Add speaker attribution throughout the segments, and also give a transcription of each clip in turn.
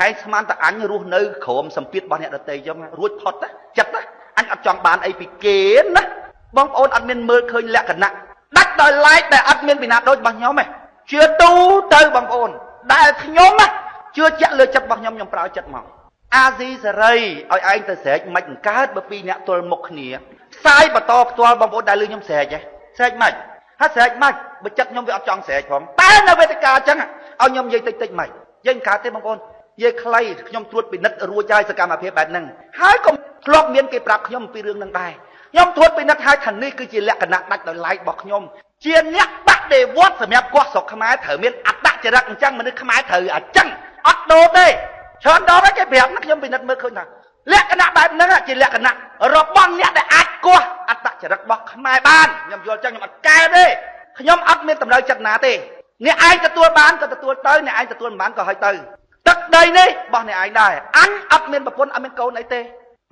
Speaker 1: ហើយស្មានតែអញរស់នៅក្រោមសម្ពាធរបស់អ្នកដទៃចឹងរួចផុតចិត្តណាអញអត់ចង់បានអីពីគេណាបងប្អូនអត់មានមើលឃើញលក្ខណៈដាច់ដោយឡែកដែលអត់មានពីណាដូចរបស់ខ្ញុំទេជឿទូទៅបងប្អូនដែលខ្ញុំណាជឿជាក់លើចិត្តរបស់ខ្ញុំខ្ញុំប្រើចិត្តមកអាស៊ីសេរីឲ្យឯងទៅស្រែកមិនកើតបើពីរអ្នកទល់មុខគ្នាផ្សាយបន្តផ្ទាល់បងប្អូនដែលលឺខ្ញុំស្រែកហ៎ស្រែកមិនហើយស្រែកមិនបើចិត្តខ្ញុំវាអត់ចង់ស្រែកផងតែនៅវេទិកាអញ្ចឹងឲ្យខ្ញុំនិយាយតិចតិចមិននិយាយកើតទេបងប្អូននិយាយខ្លីខ្ញុំត្រួតពិនិត្យរួចហើយសកម្មភាពបែបហ្នឹងហើយក៏ធ្លាប់មានគេប្រាប់ខ្ញុំអំពីរឿងហ្នឹងដែរខ្ញុំត្រួតពិនិត្យហើយថានេះគឺជាលក្ខណៈដាច់ដោយឡែករបស់ខ្ញុំជាអ្នកបដិវត្តសម្រាប់គាត់ស្រុកខ្មែរត្រូវមានអត្តចរិតអញ្ចឹងមនុស្សខ្មែរត្រូវអញ្ចឹងអត់ដូរទេច្រើនដងហើយគេប្រាប់ណាខ្ញុំពិនិត្យមើលឃើញថាលក្ខណៈបែបហ្នឹងជាលក្ខណៈរបស់អ្នកដែលអាចគោះអត្តចរិតរបស់ខ្មែរបានខ្ញុំយល់ចឹងខ្ញុំអត់កែទេខ្ញុំអត់មានតម្រូវចិត្តណាទេអ្នកឯងទទួលបានក៏ទទួលទៅអ្នកឯងទទួលមិនបានក៏ឲ្យទៅទឹកដីនេះរបស់អ្នកឯងដែរអញអត់មានប្រពន្ធអត់មានកូនអីទេ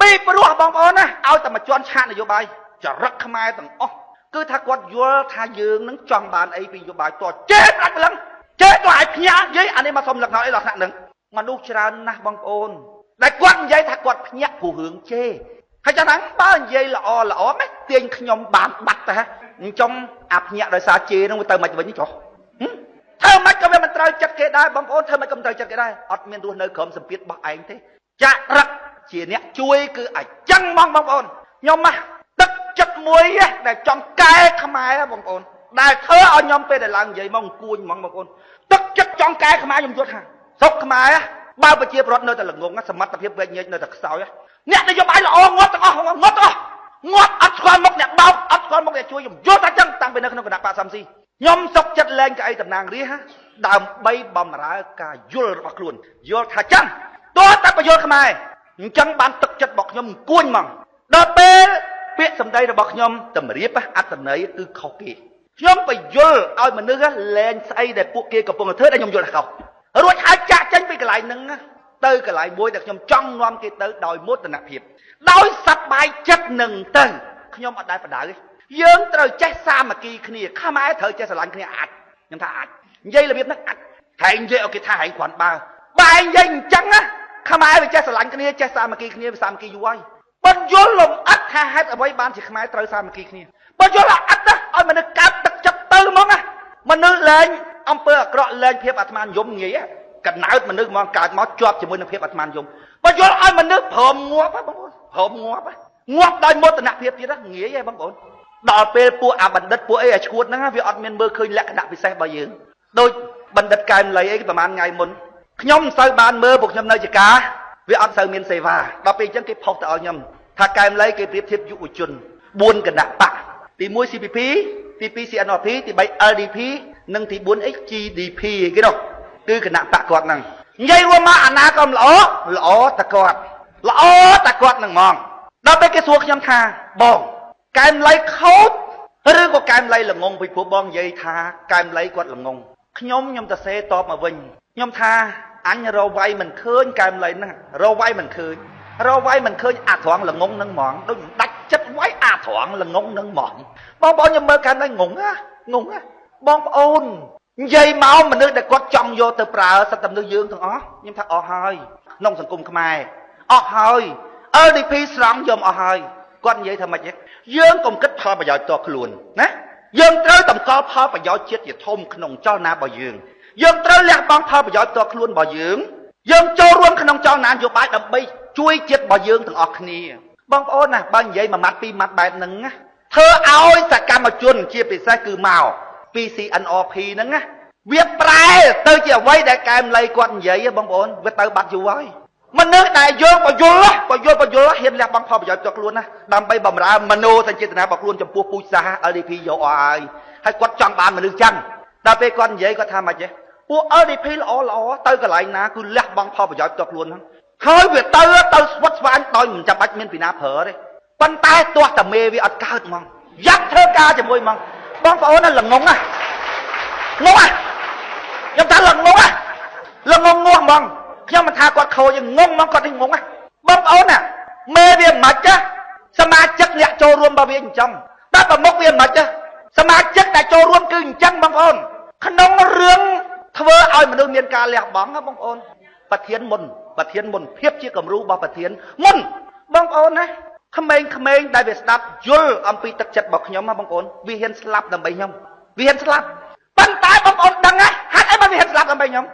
Speaker 1: ពីព្រោះបងប្អូនណាឲ្យតែមកជន់ឆាកនយោបាយចរិតខ្មែរទាំងអស់គឺថាគាត់យល់ថាយើងនឹងចង់បានអីពីនយោបាយតចេះផ្ដាច់ព្រលឹងចេះតឲ្យភ្ញាក់និយាយអានេះមកសុំលឹកណោអីដល់ថ្នាក់ហ្នឹងមនុស្សច្រើនណាស់បងប្អូនដែលគាត់និយាយថាគាត់ភ្ញាក់ព្រោះរឿងជេរហើយចឹងហ្នឹងបើនិយាយល្អល្អម៉េចទាញខ្ញុំបានបាត់ទៅហ៎អញ្ចឹងអាភ្ញាក់ដោយសារជេរហ្នឹងវាទៅមិនវិញចុះធ្វើម៉េចក៏វាមិនត្រូវចិត្តគេដែរបងប្អូនធ្វើម៉េចក៏មិនត្រូវចិត្តគេដែរអត់មានរស់នៅក្រោមសម្ពាធរបស់ឯងទេចរិតជាអ្នកជួយគឺអញ្ចឹងហ្មងបងប្អូនខ្ញុំណាទឹកចិត្តមួយដែលចង់កែខ្មែរបងប្អូនដែលធ្វើឲ្យខ្ញុំពេលដែលឡើងនិយាយមកអង្គួញហ្មងបងប្អូនទឹកចិត្តចង់កែខ្មែរខ្ញុំយល់ថាស្រុកខ្មែរបើប្រជាពលរដ្ឋនៅតែល្ងងសមត្ថភាពវែកញែកនៅតែខ្សោយអ្នកនយោបាយល្អងាប់ទាំងអស់ងាប់ទាំងអស់ងាប់អត់ស្គាល់មុខអ្នកបោកអត់ស្គាល់មុខអ្នកជួយខ្ញុំយល់ថាចឹងតាំងពីនៅក្នុងគណៈបកសំស៊ីខ្ញុំសុកចិត្តលែងកៅអីតំណាងរាស្ត្រដើម្បីបំរើការយល់របស់ខ្លួនយល់ថាចឹងទោះតែបញ្យល់ខ្មែរអញ្ចឹងបានទឹកចិត្តរបស់ខ្ញុំអង្គួញហ្មងដល់ពេលពាក្យសម្ដីរបស់ខ្ញុំតម្រៀបអត្ថន័យគឺខុសគេខ្ញុំបញ្យល់ឲ្យមនុស្សលែងស្អីដែលពួកគេកំពុងធ្វើដែលខ្ញុំយល់ថាខុសរួចហើយចាក់ចេញពីកន្លែងហ្នឹងទៅកន្លែងមួយដែលខ្ញុំចង់នាំគេទៅដោយមោទនភាពដោយសប្បាយចិត្តនឹងទៅខ្ញុំអត់ដែលបដៅទេយើងត្រូវចេះសាមគ្គីគ្នាខ្មែរត្រូវចេះស្រឡាញ់គ្នាអាចខ្ញុំថាអាចនិយាយរបៀបហ្នឹងអាចហើយនិយាយឲ្យគេថាហែងគ្រាន់បើបែងនិយាយអញ្ចឹងណាខ្មែរវាចេះស្រឡាញ់គ្នាចេះសាមគ្គីគ្នាវាសាមគ្គីយូរហើយបញ្យល់លំអិតថាហេតុអ្វីបានជាខ្មែរត្រូវសាមគ្គីគ្នាបញ្យល់អិតណាឲ្យមនុស្សកើតទឹកចិត្តទៅហ្មងណាមនុស្សលែងអំពើអាក្រក់លែងភាពអាត្មានិយមងាយកណើតមនុស្សហ្មងកើតមកជាប់ជាមួយនឹងភាពអាត្មានិយមបញ្យល់ឲ្យមនុស្សព្រមងាប់បងប្អូនព្រមងាប់ងាប់ដោយមោទនភាពទៀតងាយហ៎បងប្អូនដល់ពេលពួកអាបណ្ឌិតពួកអីអាឈួតហ្នឹងវាអត់មានមើលឃើញលក្ខណៈពិសេសរបស់យើងដូចបណ្ឌិតកែមលីអីប្រហែលថ្ងៃមុនខ្ញុំមិនសូវបានមើលពួកខ្ញុំនៅជាការវាអត់សូវមានសេវាដល់ពេលអញ្ចឹងគេផុសទៅឲ្យខ្ញុំថាកែមលីគេប្រៀបធៀបយុវជន4គណៈបកទី1 CPP ទី2 CNRP ទី3 LDP និងទី4 HGDP គេនោះគឺគណៈបកគាត់ហ្នឹងនិយាយរួមមកអាណាក៏ល្អល្អតែគាត់ល្អតែគាត់ហ្នឹងហ្មងដល់ពេលគេសួរខ្ញុំថាបងកែមលីខូចឬក៏កែមលីល្ងងពីព្រោះបងនិយាយថាកែមលីគាត់ល្ងងខ្ញុំទៅសេតបមកវិញខ្ញុំថាអញរវាយមិនឃើញកែមលីហ្នឹងរវាយមិនឃើញរវាយមិនឃើញអាត្រង់ល្ងងហ្នឹងហ្មងដូចដាច់ចិត្តវាយអាត្រង់ល្ងងហ្នឹងហ្មងបងប្អូនខ្ញុំមើលកែមលីងងណាងងណាបងប្អូននិយាយមកមនុស្សដែលគាត់ចង់យកទៅប្រើសិទ្ធិមនុស្សយើងទាំងអស់ខ្ញុំថាអស់ហើយក្នុងសង្គមខ្មែរអស់ហើយ LDP ស្រង់យកអស់ហើយគាត់និយាយថាម៉េចទេយើងកុំគិតផលប្រយោជន៍តខ្លួនណាយើងត្រូវតម្កល់ផលប្រយោជន៍ជាតិជាធំក្នុងចលនារបស់យើងយើងត្រូវលះបង់ផលប្រយោជន៍តខ្លួនរបស់យើងយើងចូលរួមក្នុងចលនានយោបាយដើម្បីជួយជាតិរបស់យើងទាំងអស់គ្នាបងប្អូនណាបើនិយាយមួយម៉ាត់ពីរម៉ាត់បែបហ្នឹងណាធ្វើឲ្យសកម្មជនជាពិសេសគឺមកពី CNRP ហ្នឹងណាវាប្រែទៅជាអ្វីដែលកែមលីគាត់និយាយបងប្អូនវាទៅបាត់យូរហើយមនុស្សដែលយើងបយល់បយល់បយល់ហ៊ានលះបង់ផលប្រយោជន៍ផ្ទាល់ខ្លួនណាដើម្បីបំរើមโนសញ្ចេតនារបស់ខ្លួនចំពោះពូជសាសន៍ LDP យកអស់ហើយហើយគាត់ចង់បានមនុស្សចឹងដល់ពេលគាត់និយាយគាត់ថាម៉េចទេពួក LDP ល្អល្អទៅកន្លែងណាគឺលះបង់ផលប្រយោជន៍ផ្ទាល់ខ្លួនហ្នឹងហើយវាទៅស្វិតស្វាញដោយមិនចាំបាច់មានពីណាប្រើទេប៉ុន្តែទោះតែមេវាអត់កើតហ្មងយ៉ាប់ធ្វើការជាមួយហ្មងបងប្អូនណាល្ងងណាងងណាខ្ញុំថាល្ងងណាល្ងងងាស់ហ្មងខ្ញុំមិនថាគាត់ខូចងងហ្មងគាត់នេះងងណាបងប្អូនណាមេវាមិនចាសមាជិកអ្នកចូលរួមរបស់វាអញ្ចឹងតែប្រមុខវាមិនចាសមាជិកដែលចូលរួមគឺអញ្ចឹងបងប្អូនក្នុងរឿងធ្វើឲ្យមនុស្សមានការលះបង់ណាបងប្អូន ប្រធានមុនប្រធានមុនភាពជាគំរូរបស់ប្រធានមុនបងប្អូនណាក្មេងៗដែលវាស្ដាប់យល់អំពីទឹកចិត្តរបស់ខ្ញុំណាបងប្អូនវាហ៊ានស្លាប់ដើម្បីខ្ញុំវាហ៊ានស្លាប់ប៉ុន្តែបងប្អូនដឹងហេតុអីបានវាហ៊ានស្លាប់ដើម្បីខ្ញុំ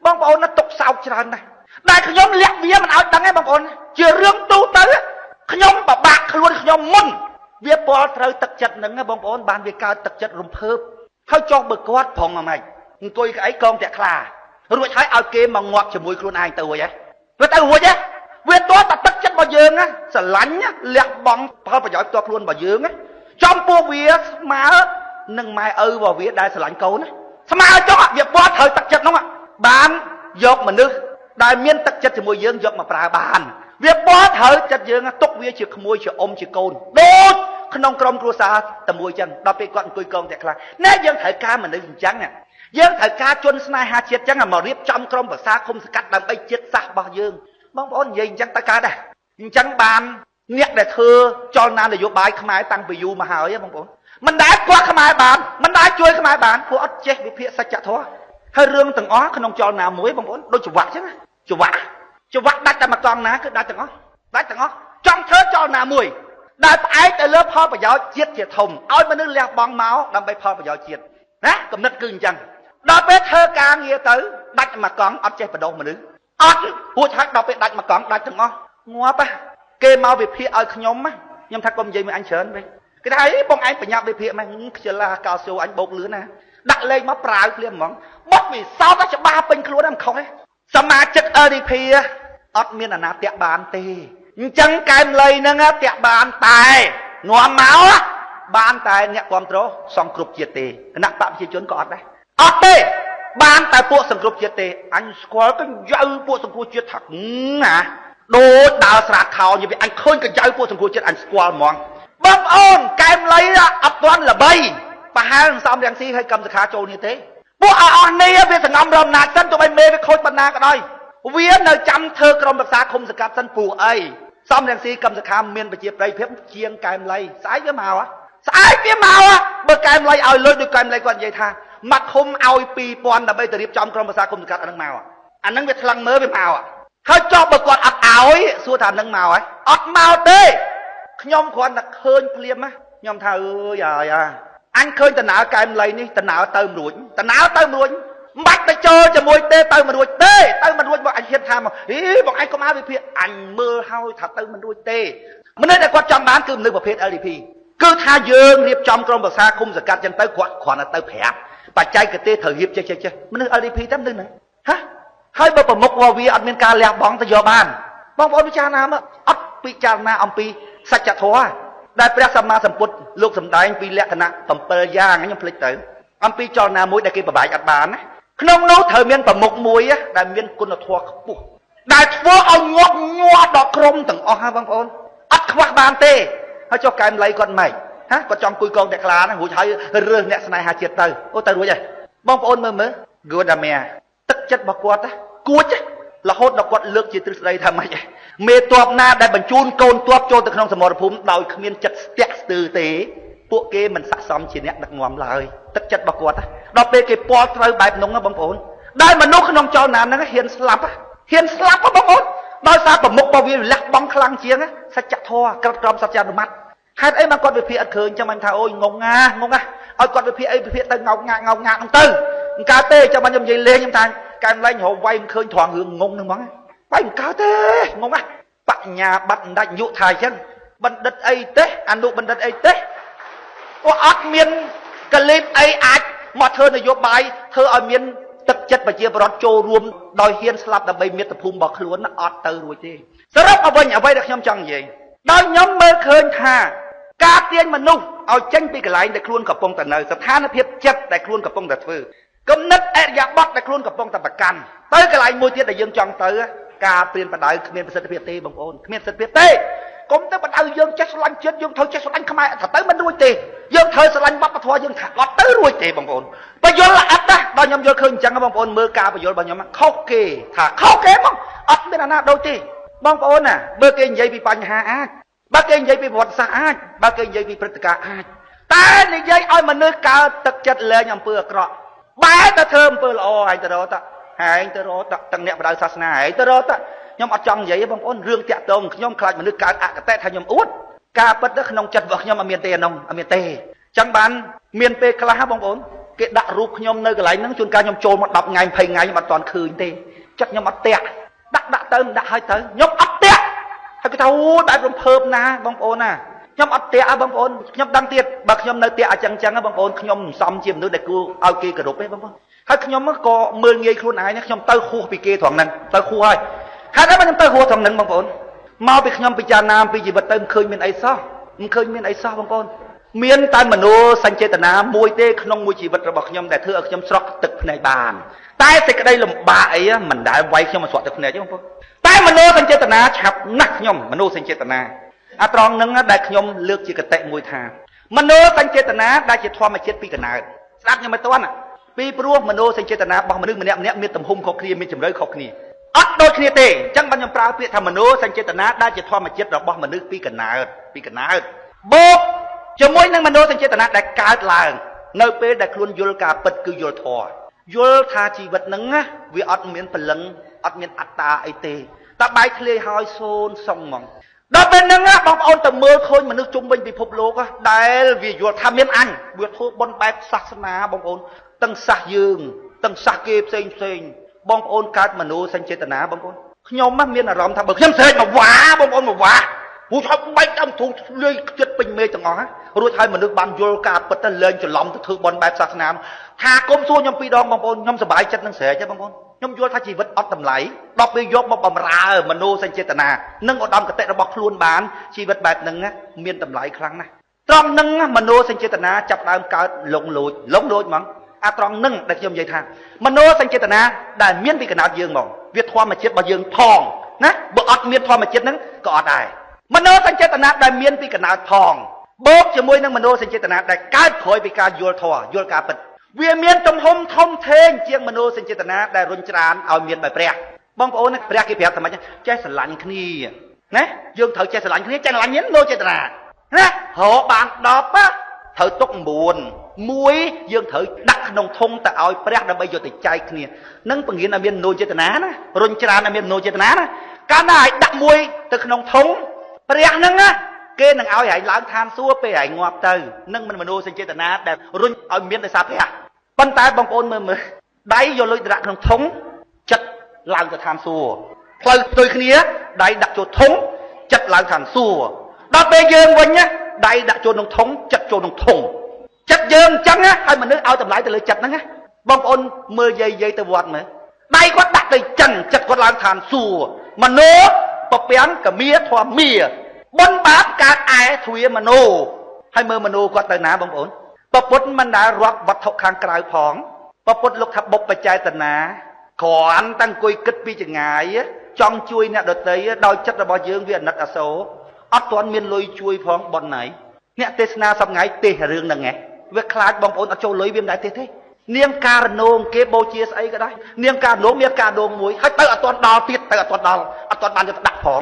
Speaker 1: បងប្អូនណាទុកសោកច្រើនណាស់ដែលខ្ញុំលាក់វាមិនឲ្យដឹងទេបងប្អូនជារឿងទូទៅខ្ញុំបបាក់ខ្លួនខ្ញុំមុនវាពលត្រូវទឹកចិត្តនឹងបងប្អូនបានវាកើតទឹកចិត្តរំភើបហើយចុះបើគាត់ប្រងអាម៉េចអង្គុយកៅអីកងតាក់ខ្លារួចហើយឲ្យគេមកងាប់ជាមួយខ្លួនឯងទៅរួចហ៎វាទៅរួចហ៎វាទាល់តែទឹកចិត្តរបស់យើងណាស្រឡាញ់លះបង់ផលប្រយោជន៍ផ្ទាល់ខ្លួនរបស់យើងណាចំពោះវាស្មើនឹងម៉ែឪរបស់វាដែលស្រឡាញ់កូនណាស្មើចុះវាពាត់ត្រូវទឹកចិត្តនោះបានយកមនុស្សដែលមានទឹកចិត្តជាមួយយើងយកមកប្រើបានវាពាត់ត្រូវចិត្តយើងទុកវាជាក្មួយជាអ៊ំជាកូនដូចក្នុងក្រុមគ្រួសារតែមួយចឹងដល់ពេលគាត់អង្គុយកងតែខ្លះណែយើងត្រូវការមនុស្សអញ្ចឹងយើងត្រូវការជនស្នេហាជាតិចឹងមករៀបចំក្រុមប្រសាឃុំសង្កាត់ដើម្បីជាតិសាសន៍របស់យើងបងប្អូននិយាយអញ្ចឹងតើកើតដែរអញ្ចឹងបានអ្នកដែលធ្វើចលនានយោបាយខ្មែរតាំងពីយូរមកហើយបងប្អូនមិនដែលគាត់ខ្មែរបានមិនដែលជួយខ្មែរបានព្រោះអត់ចេះវិភាគសច្ចធម៌ហើយរឿងទាំងអស់ក្នុងចលនាមួយបងប្អូនដូចច្រវាក់ចឹងច្រវាក់ដាច់តែមួយកង់ណាគឺដាច់ទាំងអស់ដាច់ទាំងអស់ចង់ធ្វើចលនាមួយដែលផ្អែកទៅលើផលប្រយោជន៍ជាតិជាធំឲ្យមនុស្សលះបង់មកដើម្បីផលប្រយោជន៍ជាតិណាគំនិតគឺអញ្ចឹងដល់ពេលធ្វើការងារទៅដាច់មួយកង់អត់ចេះបដោះមនុស្សអត់រួចហើយដល់ពេលដាច់មួយកង់ដាច់ទាំងអស់ងាប់គេមកវិភាគឲ្យខ្ញុំខ្ញុំថាកុំនិយាយមួយអញច្រើនវិញគេថាអីបងឯងបញ្ញាប់វិភាគម៉េចខ្ជិលកោសូអញបោកលឿនណាដាក់លេខមកប្រាវភ្លាមហ្មងបត់វិសោធន៍ច្បាស់ពេញខ្លួនហ្នឹងមិនខុសទេសមាជិក LDP អត់មានអាណាទាក់បានទេអញ្ចឹងកែមលៃហ្នឹងទាក់បានតែនាំមកបានតែអ្នកគ្រប់គ្រងសង្គ្រប់ជាតិទេគណៈបកប្រជាជនក៏អត់ដែរអត់ទេបានតែពួកសង្គ្រប់ជាតិទេអញស្គាល់កញ្ចៅពួកសង្គ្រោះជាតិថាណាដូចដើរស្រាតខោនិយាយអញឃើញកញ្ចៅពួកសង្គ្រោះជាតិអញស្គាល់ហ្មងបងប្អូនកែមលៃអត់ទាន់ល្បីប្រហែលនឹងសំរងស៊ីហើយកម្មសខាចូលនេះទេពួកអស់នេះវាសងំរំណាចសិនទោះបីមេវាខូចបណ្ណាក៏ដោយវានៅចាំធ្វើក្រុមប្រឹក្សាឃុំសង្កាត់សិនព្រោះអីសំរងស៊ីកម្មសខាមានប្រជាប្រិយភាពជាងកែមលៃស្អែកវាមកស្អែកវាមកបើកែមលៃឲ្យលុយដូចកែមលៃគាត់និយាយថាមកឃុំឲ្យ2000ដើម្បីទៅរៀបចំក្រុមប្រឹក្សាឃុំសង្កាត់អានឹងមកអានឹងវាថ្លឹងមើលវាមកហើយចោះបើគាត់អត់ឲ្យសួរថានឹងមកហើយអត់មកទេខ្ញុំគ្រាន់តែឃើញភ្លាមណាខ្ញុំថាអើយអាអញឃើញតំណើកែមលៃនេះតំណើទៅមិនរួចតំណើទៅមិនរួចមិនបាច់ទៅចូលជាមួយទេទៅមិនរួចទេទៅមិនរួចមកអញហ៊ានថាមកហីបងឯងកុំឲ្យវិភាគអញមើលហើយថាទៅមិនរួចទេមនុស្សដែលគាត់ចង់បានគឺមនុស្សប្រភេទ LDP គឺថាយើងរៀបចំក្រុមប្រឹក្សាឃុំសង្កាត់ចឹងទៅគាត់គ្រាន់តែទៅប្រាប់បច្ចេកទេសត្រូវរៀបចេះចេះមនុស្ស LDP តែមនុស្សហ្នឹងហ៎ហើយបើប្រមុខរបស់វាអត់មានការលះបង់ទៅយកបានបងប្អូនពិចារណាមើលអត់ពិចារណាអំពីសច្ចធម៌ដែលព្រះសម្មាសម្ពុទ្ធលោកសម្ដែងពីលក្ខណៈ7យ៉ាងខ្ញុំភ្លេចទៅអំពីចលនាមួយដែលគេប្របែកអត់បានណាក្នុងនោះត្រូវមានប្រមុខមួយដែលមានគុណធម៌ខ្ពស់ដែលធ្វើឲ្យងាប់ញ័រដល់ក្រុមទាំងអស់ហ่าបងប្អូនអត់ខ្វះបានទេហើយចុះកែមលៃគាត់ម៉េចហ៎គាត់ចង់គួយកងតែខ្លាហ្នឹងរួចហើយរើសអ្នកស្នេហាជាតិទៅអូទៅរួចហើយបងប្អូនមើលមើលហ្គូដាម៉ែទឹកចិត្តរបស់គាត់គួចរហូតដល់គាត់លើកជាទ្រឹស្ដីថាម៉េចមេតបណាដែលបញ្ជូនកូនទ័ពចូលទៅក្នុងសមរភូមិដោយគ្មានចិត្តស្ទាក់ស្ទើរទេពួកគេមិនស័ក្តិសមជាអ្នកដឹកនាំឡើយទឹកចិត្តរបស់គាត់ដល់ពេលគេពាល់ត្រូវបែបនោះបងប្អូនដែលមនុស្សក្នុងចលនាហ្នឹងហ៊ានស្លាប់ហ៊ានស្លាប់បងប្អូនដោយសារប្រមុខរបស់វាលះបង់ខ្លាំងជាងសច្ចធម៌ក្រិតក្រមសត្យានុម័តហេតុអីមកគាត់វិភាគអត់ឃើញចាំអញថាអូយងងណាងងណាឲ្យគាត់វិភាគអីវិភាគទៅងោកងាកងោកងាកហ្នឹងទៅមិនកើតទេចាំខ្ញុំនិយាយលេងខ្ញុំថាកែមលែងរកវាយមិនឃើញត្រង់រឿងងងហ្នឹងហ្មងវាយមិនកើតទេងងណាបញ្ញាបាត់មិនដាច់យុថាអញ្ចឹងបណ្ឌិតអីទេអនុបណ្ឌិតអីទេក៏អត់មានកលីបអីអាចមកធ្វើនយោបាយធ្វើឲ្យមានទឹកចិត្តប្រជាពលរដ្ឋចូលរួមដោយហ៊ានស្លាប់ដើម្បីមាតុភូមិរបស់ខ្លួនអត់ទៅរួចទេសរុបមកវិញអ្វីដែលខ្ញុំចង់និយាយដោយខ្ញុំមើលឃើញថាការទាញមនុស្សឲ្យចេញពីកន្លែងដែលខ្លួនកំពុងតែនៅស្ថានភាពចិត្តដែលខ្លួនកំពុងតែធ្វើគំនិតអរិយាបថដែលខ្លួនកំពុងតែប្រកាន់ទៅកន្លែងមួយទៀតដែលយើងចង់ទៅការព្រៀនបដៅគ្មានប្រសិទ្ធភាពទេបងប្អូនគ្មានប្រសិទ្ធភាពទេកុំទៅបដៅយើងចេះស្រឡាញ់ជាតិយើងត្រូវចេះស្រឡាញ់ខ្មែរថាទៅមិនរួចទេយើងត្រូវស្រឡាញ់វប្បធម៌យើងថាអត់ទៅរួចទេបងប្អូនបញ្យលល្អិតណាស់ដល់ខ្ញុំយល់ឃើញអញ្ចឹងបងប្អូនមើលការបញ្យលរបស់ខ្ញុំខុសគេថាខុសគេហ្មងអត់មានអាណាដូចទេបងប្អូនណាបើគេនិយាយពីបញ្ហាអាចបើគេនិយាយពីប្រវត្តិសាស្ត្រអាចបើគេនិយាយពីព្រឹត្តិការណ៍អាចតែនិយាយឲ្យមនុស្សកើតទឹកចិត្តលែងអំពើអាក្រក់បែរទៅធ្វើអំពើល្អឯងទៅរកត ហែងទៅរកទាំងអ្នកបដៅសាសនាហែងទៅរកខ្ញុំអត់ចង់និយាយទេបងប្អូនរឿងតាក់ទងខ្ញុំខ្លាចមនុស្សកើតអគតិថាខ្ញុំអួតការពិតទៅក្នុងចិត្តរបស់ខ្ញុំអត់មានទេអានោះអត់មានទេចឹងបានមានពេលខ្លះបងប្អូនគេដាក់រូបខ្ញុំនៅកន្លែងហ្នឹងជួនកាលខ្ញុំចូលមក10ថ្ងៃ20ថ្ងៃខ្ញុំអត់ទាន់ឃើញទេចិត្តខ្ញុំអត់តាក់ដាក់ទៅមិនដាក់ឲ្យទៅខ្ញុំអត់តាក់ហើយគេថាអូបែបរំភើបណាបងប្អូនណាខ្ញុំអត់តាក់បងប្អូនខ្ញុំដឹងទៀតបើខ្ញុំនៅតាក់អញ្ចឹងបងប្អូនខ្ញុំមិនសមជាមនុស្សដែលគួរឲ្យគេគោរពទេបងប្អូនហើយខ្ញុំក៏មើលងាយខ្លួនឯងខ្ញុំទៅហួសពីគេត្រង់ហ្នឹងទៅហួសហើយហេតុអីបានខ្ញុំទៅហួសត្រង់ហ្នឹងបងប្អូនមកពីខ្ញុំពិចារណាពីជីវិតទៅមិនឃើញមានអីសោះមិនឃើញមានអីសោះបងប្អូនមានតែមនោសញ្ចេតនាមួយទេក្នុងមួយជីវិតរបស់ខ្ញុំដែលធ្វើឲ្យខ្ញុំស្រក់ទឹកភ្នែកបានតែសេចក្តីលំបាកអីមិនដែលវាយខ្ញុំឲ្យស្រក់ទឹកភ្នែកទេបងប្អូនតែមនោសញ្ចេតនាឆាប់ណាស់ខ្ញុំមនោសញ្ចេតនាអាត្រង់ហ្នឹងដែលខ្ញុំលើកជាកតិមួយថាមនោសញ្ចេតនាដែលជាធម្មជាតិពីកណើតស្ដាប់ខ្ញុំមិនទាន់ពីព្រោះមនោសញ្ចេតនារបស់មនុស្សម្នាក់ៗមានទំហំខុសគ្នាមានជម្រៅខុសគ្នាអត់ដូចគ្នាទេអញ្ចឹងបានខ្ញុំប្រើពាក្យថាមនោសញ្ចេតនាដែលជាធម្មជាតិរបស់មនុស្សពីកណើតពីកណើតបូកជាមួយនឹងមនោសញ្ចេតនាដែលកើតឡើងនៅពេលដែលខ្លួនយល់ការពិតគឺយល់ធម៌យល់ថាជីវិតហ្នឹងណាវាអត់មានព្រលឹងអត់មានអត្តាអីទេតែបែកធ្លាយហើយសូនសុងហ្មងដល់ពេលហ្នឹងបងប្អូនទៅមើលឃើញមនុស្សជុំវិញពិភពលោកដែលវាយល់ថាមានអញវាធ្វើបុណ្យបែបសាសនាបងប្អូនទាំងសាសយើងទាំងសាសគេផ្សេងផ្សេងបងប្អូនកើតមនោសញ្ចេតនាបងប្អូនខ្ញុំមានអារម្មណ៍ថាបើខ្ញុំស្រែកមកវ៉ាបងប្អូនមកវ៉ាពូឆប់បែកតាមទ្រូងធ្លាយចិត្តពេញមេឃទាំងអស់រួចហើយមនុស្សបានយល់ការពិតទៅលែងច្រឡំទៅធ្វើបុណ្យបែបសាសនាថាគុំសួរខ្ញុំពីរដងបងប្អូនខ្ញុំសប្បាយចិត្តនឹងស្រែកទេបងប្អូនខ្ញុំយល់ថាជីវិតអត់តម្លៃដល់ពេលយកមកបំរើមនោសញ្ចេតនានិងឧត្តមគតិរបស់ខ្លួនបានជីវិតបែបហ្នឹងមានតម្លៃខ្លាំងណាស់ត្រង់ហ្នឹងមនោសញ្ចេតនាចាប់ដើមកើតលងលោចលងលោចហ្មងអាត្រង់ហ្នឹងដែលខ្ញុំនិយាយថាមនោសញ្ចេតនាដែលមានពីកណោតយើងហ្មងវាធម្មជាតិរបស់យើងផងណាបើអត់មានធម្មជាតិហ្នឹងក៏អត់ដែរមនោសញ្ចេតនាដែលមានពីកណោតផងបូកជាមួយនឹងមនោសញ្ចេតនាដែលកើតក្រោយពីការយល់ធម៌យល់ការពិតវាមានទំហំធំធេងជាងមនោសញ្ចេតនាដែលរុញច្រានឲ្យមានដោយព្រះបងប្អូនព្រះគេប្រាប់ថាម៉េចចេះស្រឡាញ់គ្នាណាយើងត្រូវចេះស្រឡាញ់គ្នាចេះស្រឡាញ់មនោចេតនាណារកបាន10ត្រូវទុក9មួយយើងត្រូវដាក់ក្នុងធុងទៅឲ្យព្រះដើម្បីយកទៅចែកគ្នានឹងបង្រៀនឲ្យមានមនោចេតនាណារុញច្រានឲ្យមានមនោចេតនាណាកាលណាឲ្យដាក់មួយទៅក្នុងធុងព្រះហ្នឹងណាគេនឹងឲ្យឯងឡើងឋានសួគ៌ពេលឯងងាប់ទៅនឹងមិនមនោសញ្ចេតនាដែលរុញឲ្យមានដោយសារព្រះប៉ុន្តែបងប្អូនមើលមើលដៃយកលុយដាក់ក្នុងធុងចិត្តឡើងទៅឋានសួគ៌ផ្លូវផ្ទុយគ្នាដៃដាក់ចូលធុងចិត្តឡើងឋានសួគ៌ដល់ពេលយើងវិញណាដៃដាក់ចូលក្នុងធុងចិត្តចូលក្នុងធុងចិត្តយើងអញ្ចឹងណាឲ្យមនុស្សឲ្យតម្លៃទៅលើចិត្តហ្នឹងណាបងប្អូនមើលយាយទៅវត្តមើលដៃគាត់ដាក់ទៅចឹងចិត្តគាត់ឡើងឋានសួគ៌មនោពពាំងកមាធម្មាបុណ្យបាបកើតឯទ្វាមនោហើយមើលមនោគាត់ទៅណាបងប្អូនពពុទ្ធមិនដែលរាប់វត្ថុខាងក្រៅផងពពុទ្ធលោកថាបុព្វចេតនាគ្រាន់តែអង្គុយគិតពីចងាយចង់ជួយអ្នកដទៃដោយចិត្តរបស់យើងវាអាណិតអាសូរអត់ទាន់មានលុយជួយផងបុណ្យណៃអ្នកទេសនាសប្ងៃទេសរឿងហ្នឹងឯងវាខ្លាចបងប្អូនអត់ចូលលុយវាមិនដែលទេសទេនាងការណងគេបូជាស្អីក៏ដោយនាងការណងមានការដងមួយហើយទៅអត់ទាន់ដល់ទៀតទៅអត់ទាន់ដល់អត់ទាន់បានយកទៅដាក់ផង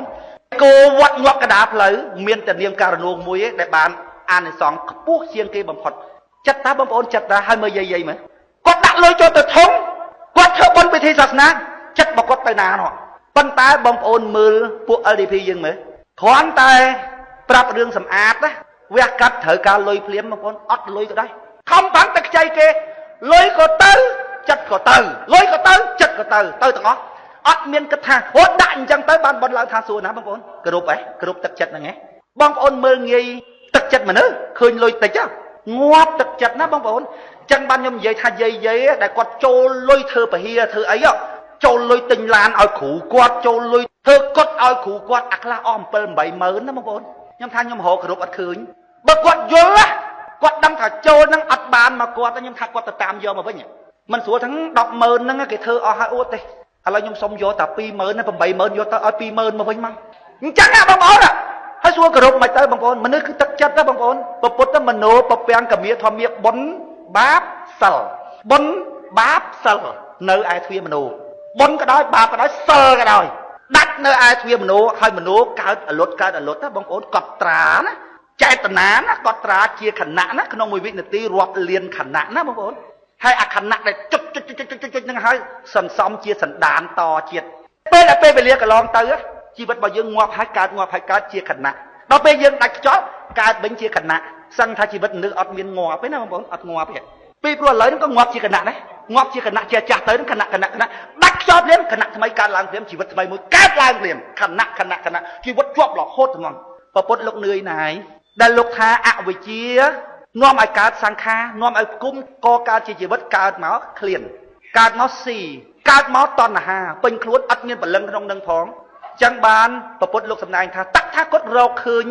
Speaker 1: គោវត្តងាប់កដាផ្លូវមានតែនាងការណងមួយឯងដែលបានអានិសង្សខ្ពស់ជាងគេបំផុតចិត្តតាបងប្អូនចិត្តតាហើយមើលយាយមើលគាត់ដាក់លុយចូលទៅធុងគាត់ធ្វើបុណ្យពិធីសាសនាចិត្តរបស់គាត់ទៅណានោះប៉ុន្តែបងប្អូនមើលពួក LDP យើងមើលគ្រាន់តែប្រាប់រឿងសម្អាតណាវះកាត់ត្រូវការលុយភ្លាមបងប្អូនអត់លុយក៏ដែរខំបាំងតែខ្ចីគេលុយក៏ទៅចិត្តក៏ទៅលុយក៏ទៅចិត្តក៏ទៅទៅទាំងអស់អត់មានគិតថាអូដាក់អញ្ចឹងទៅបានបុណ្យឡើងឋានសួគ៌ណាបងប្អូនគ្រប់ហ៎គ្រប់ទឹកចិត្តហ្នឹងហ៎បងប្អូនមើលងាយទឹកចិត្តមនុស្សឃើញលុយតិចងាប់ទឹកចិត្តណាបងប្អូនចឹងបានខ្ញុំនិយាយថាយាយដែលគាត់ចូលលុយធ្វើពហិធ្វើអីចូលលុយទិញឡានឲ្យគ្រូគាត់ចូលលុយធ្វើកុដឲ្យគ្រូគាត់អាខ្លះអស់7 8ម៉ឺនណាបងប្អូនខ្ញុំថាខ្ញុំរកគ្រប់អត់ឃើញបើគាត់យល់ណាគាត់ដឹងថាចូលនឹងអត់បានមកគាត់ខ្ញុំថាគាត់ទៅតាមយកមកវិញមិនស្រួលทั้ง100000ហ្នឹងគេធ្វើអស់ហើយអួតទេឥឡូវខ្ញុំសុំយកតែ20000ណា80000យកទៅឲ្យ20000មកវិញមកអញ្ចឹងណាបងប្អូនហើយសួរគោរពមិនទៅបងប្អូនមនុស្សគឺទឹកចិត្តណាបងប្អូនពពុទ្ធមនោពពាំងកមាធម្មាបុណ្យបាបសិលបុណ្យបាបសិលនៅឯទ្វាមនោបុណ្យក៏ដោយបាបក៏ដោយសិលក៏ដោយដាច់នៅឯទ្វាមនោហើយមនោកើតអលត់កើតអលត់ណាបងប្អូនកត់ត្រាណាចេតនាណាកត់ត្រាជាខណៈណាក្នុងមួយវិនាទីរាប់លានខណៈណាបងប្អូន ហើយអាខណៈដែលចុចចុចចុចចុចចុចនឹងហើយសន្សំជាសន្តានតជាតិពេលដល់ពេលវេលាកន្លងទៅជីវិតរបស់យើងងាប់ហើយកើតងាប់ហើយកើតជាខណៈដល់ពេលយើងដាច់ខ្យល់កើតវិញជាខណៈសឹងថាជីវិតមនុស្សអត់មានងាប់ទេណាបងប្អូនអត់ងាប់ទេពីព្រោះឥឡូវហ្នឹងក៏ងាប់ជាគណៈដែរងាប់ជាគណៈជាចាស់ទៅគណៈគណៈគណៈដាច់ខ្យល់ភ្លាមគណៈថ្មីកើតឡើងភ្លាមជីវិតថ្មីមួយកើតឡើងភ្លាមគណៈគណៈគណៈជីវិតជាប់រហូតហ្មងពពុទ្ធលោកនឿយណាយដែលលោកថាអវិជ្ជានាំឲ្យកើតសង្ខារនាំឲ្យគុំកកើតជាជីវិតកើតមកឃ្លានកើតមកស៊ីកើតមកតណ្ហាពេញខ្លួនអត់មានព្រលឹងក្នុងនឹងផងចឹងបានពពុទ្ធលោកសម្ដែងថាតថាគតរកឃើញ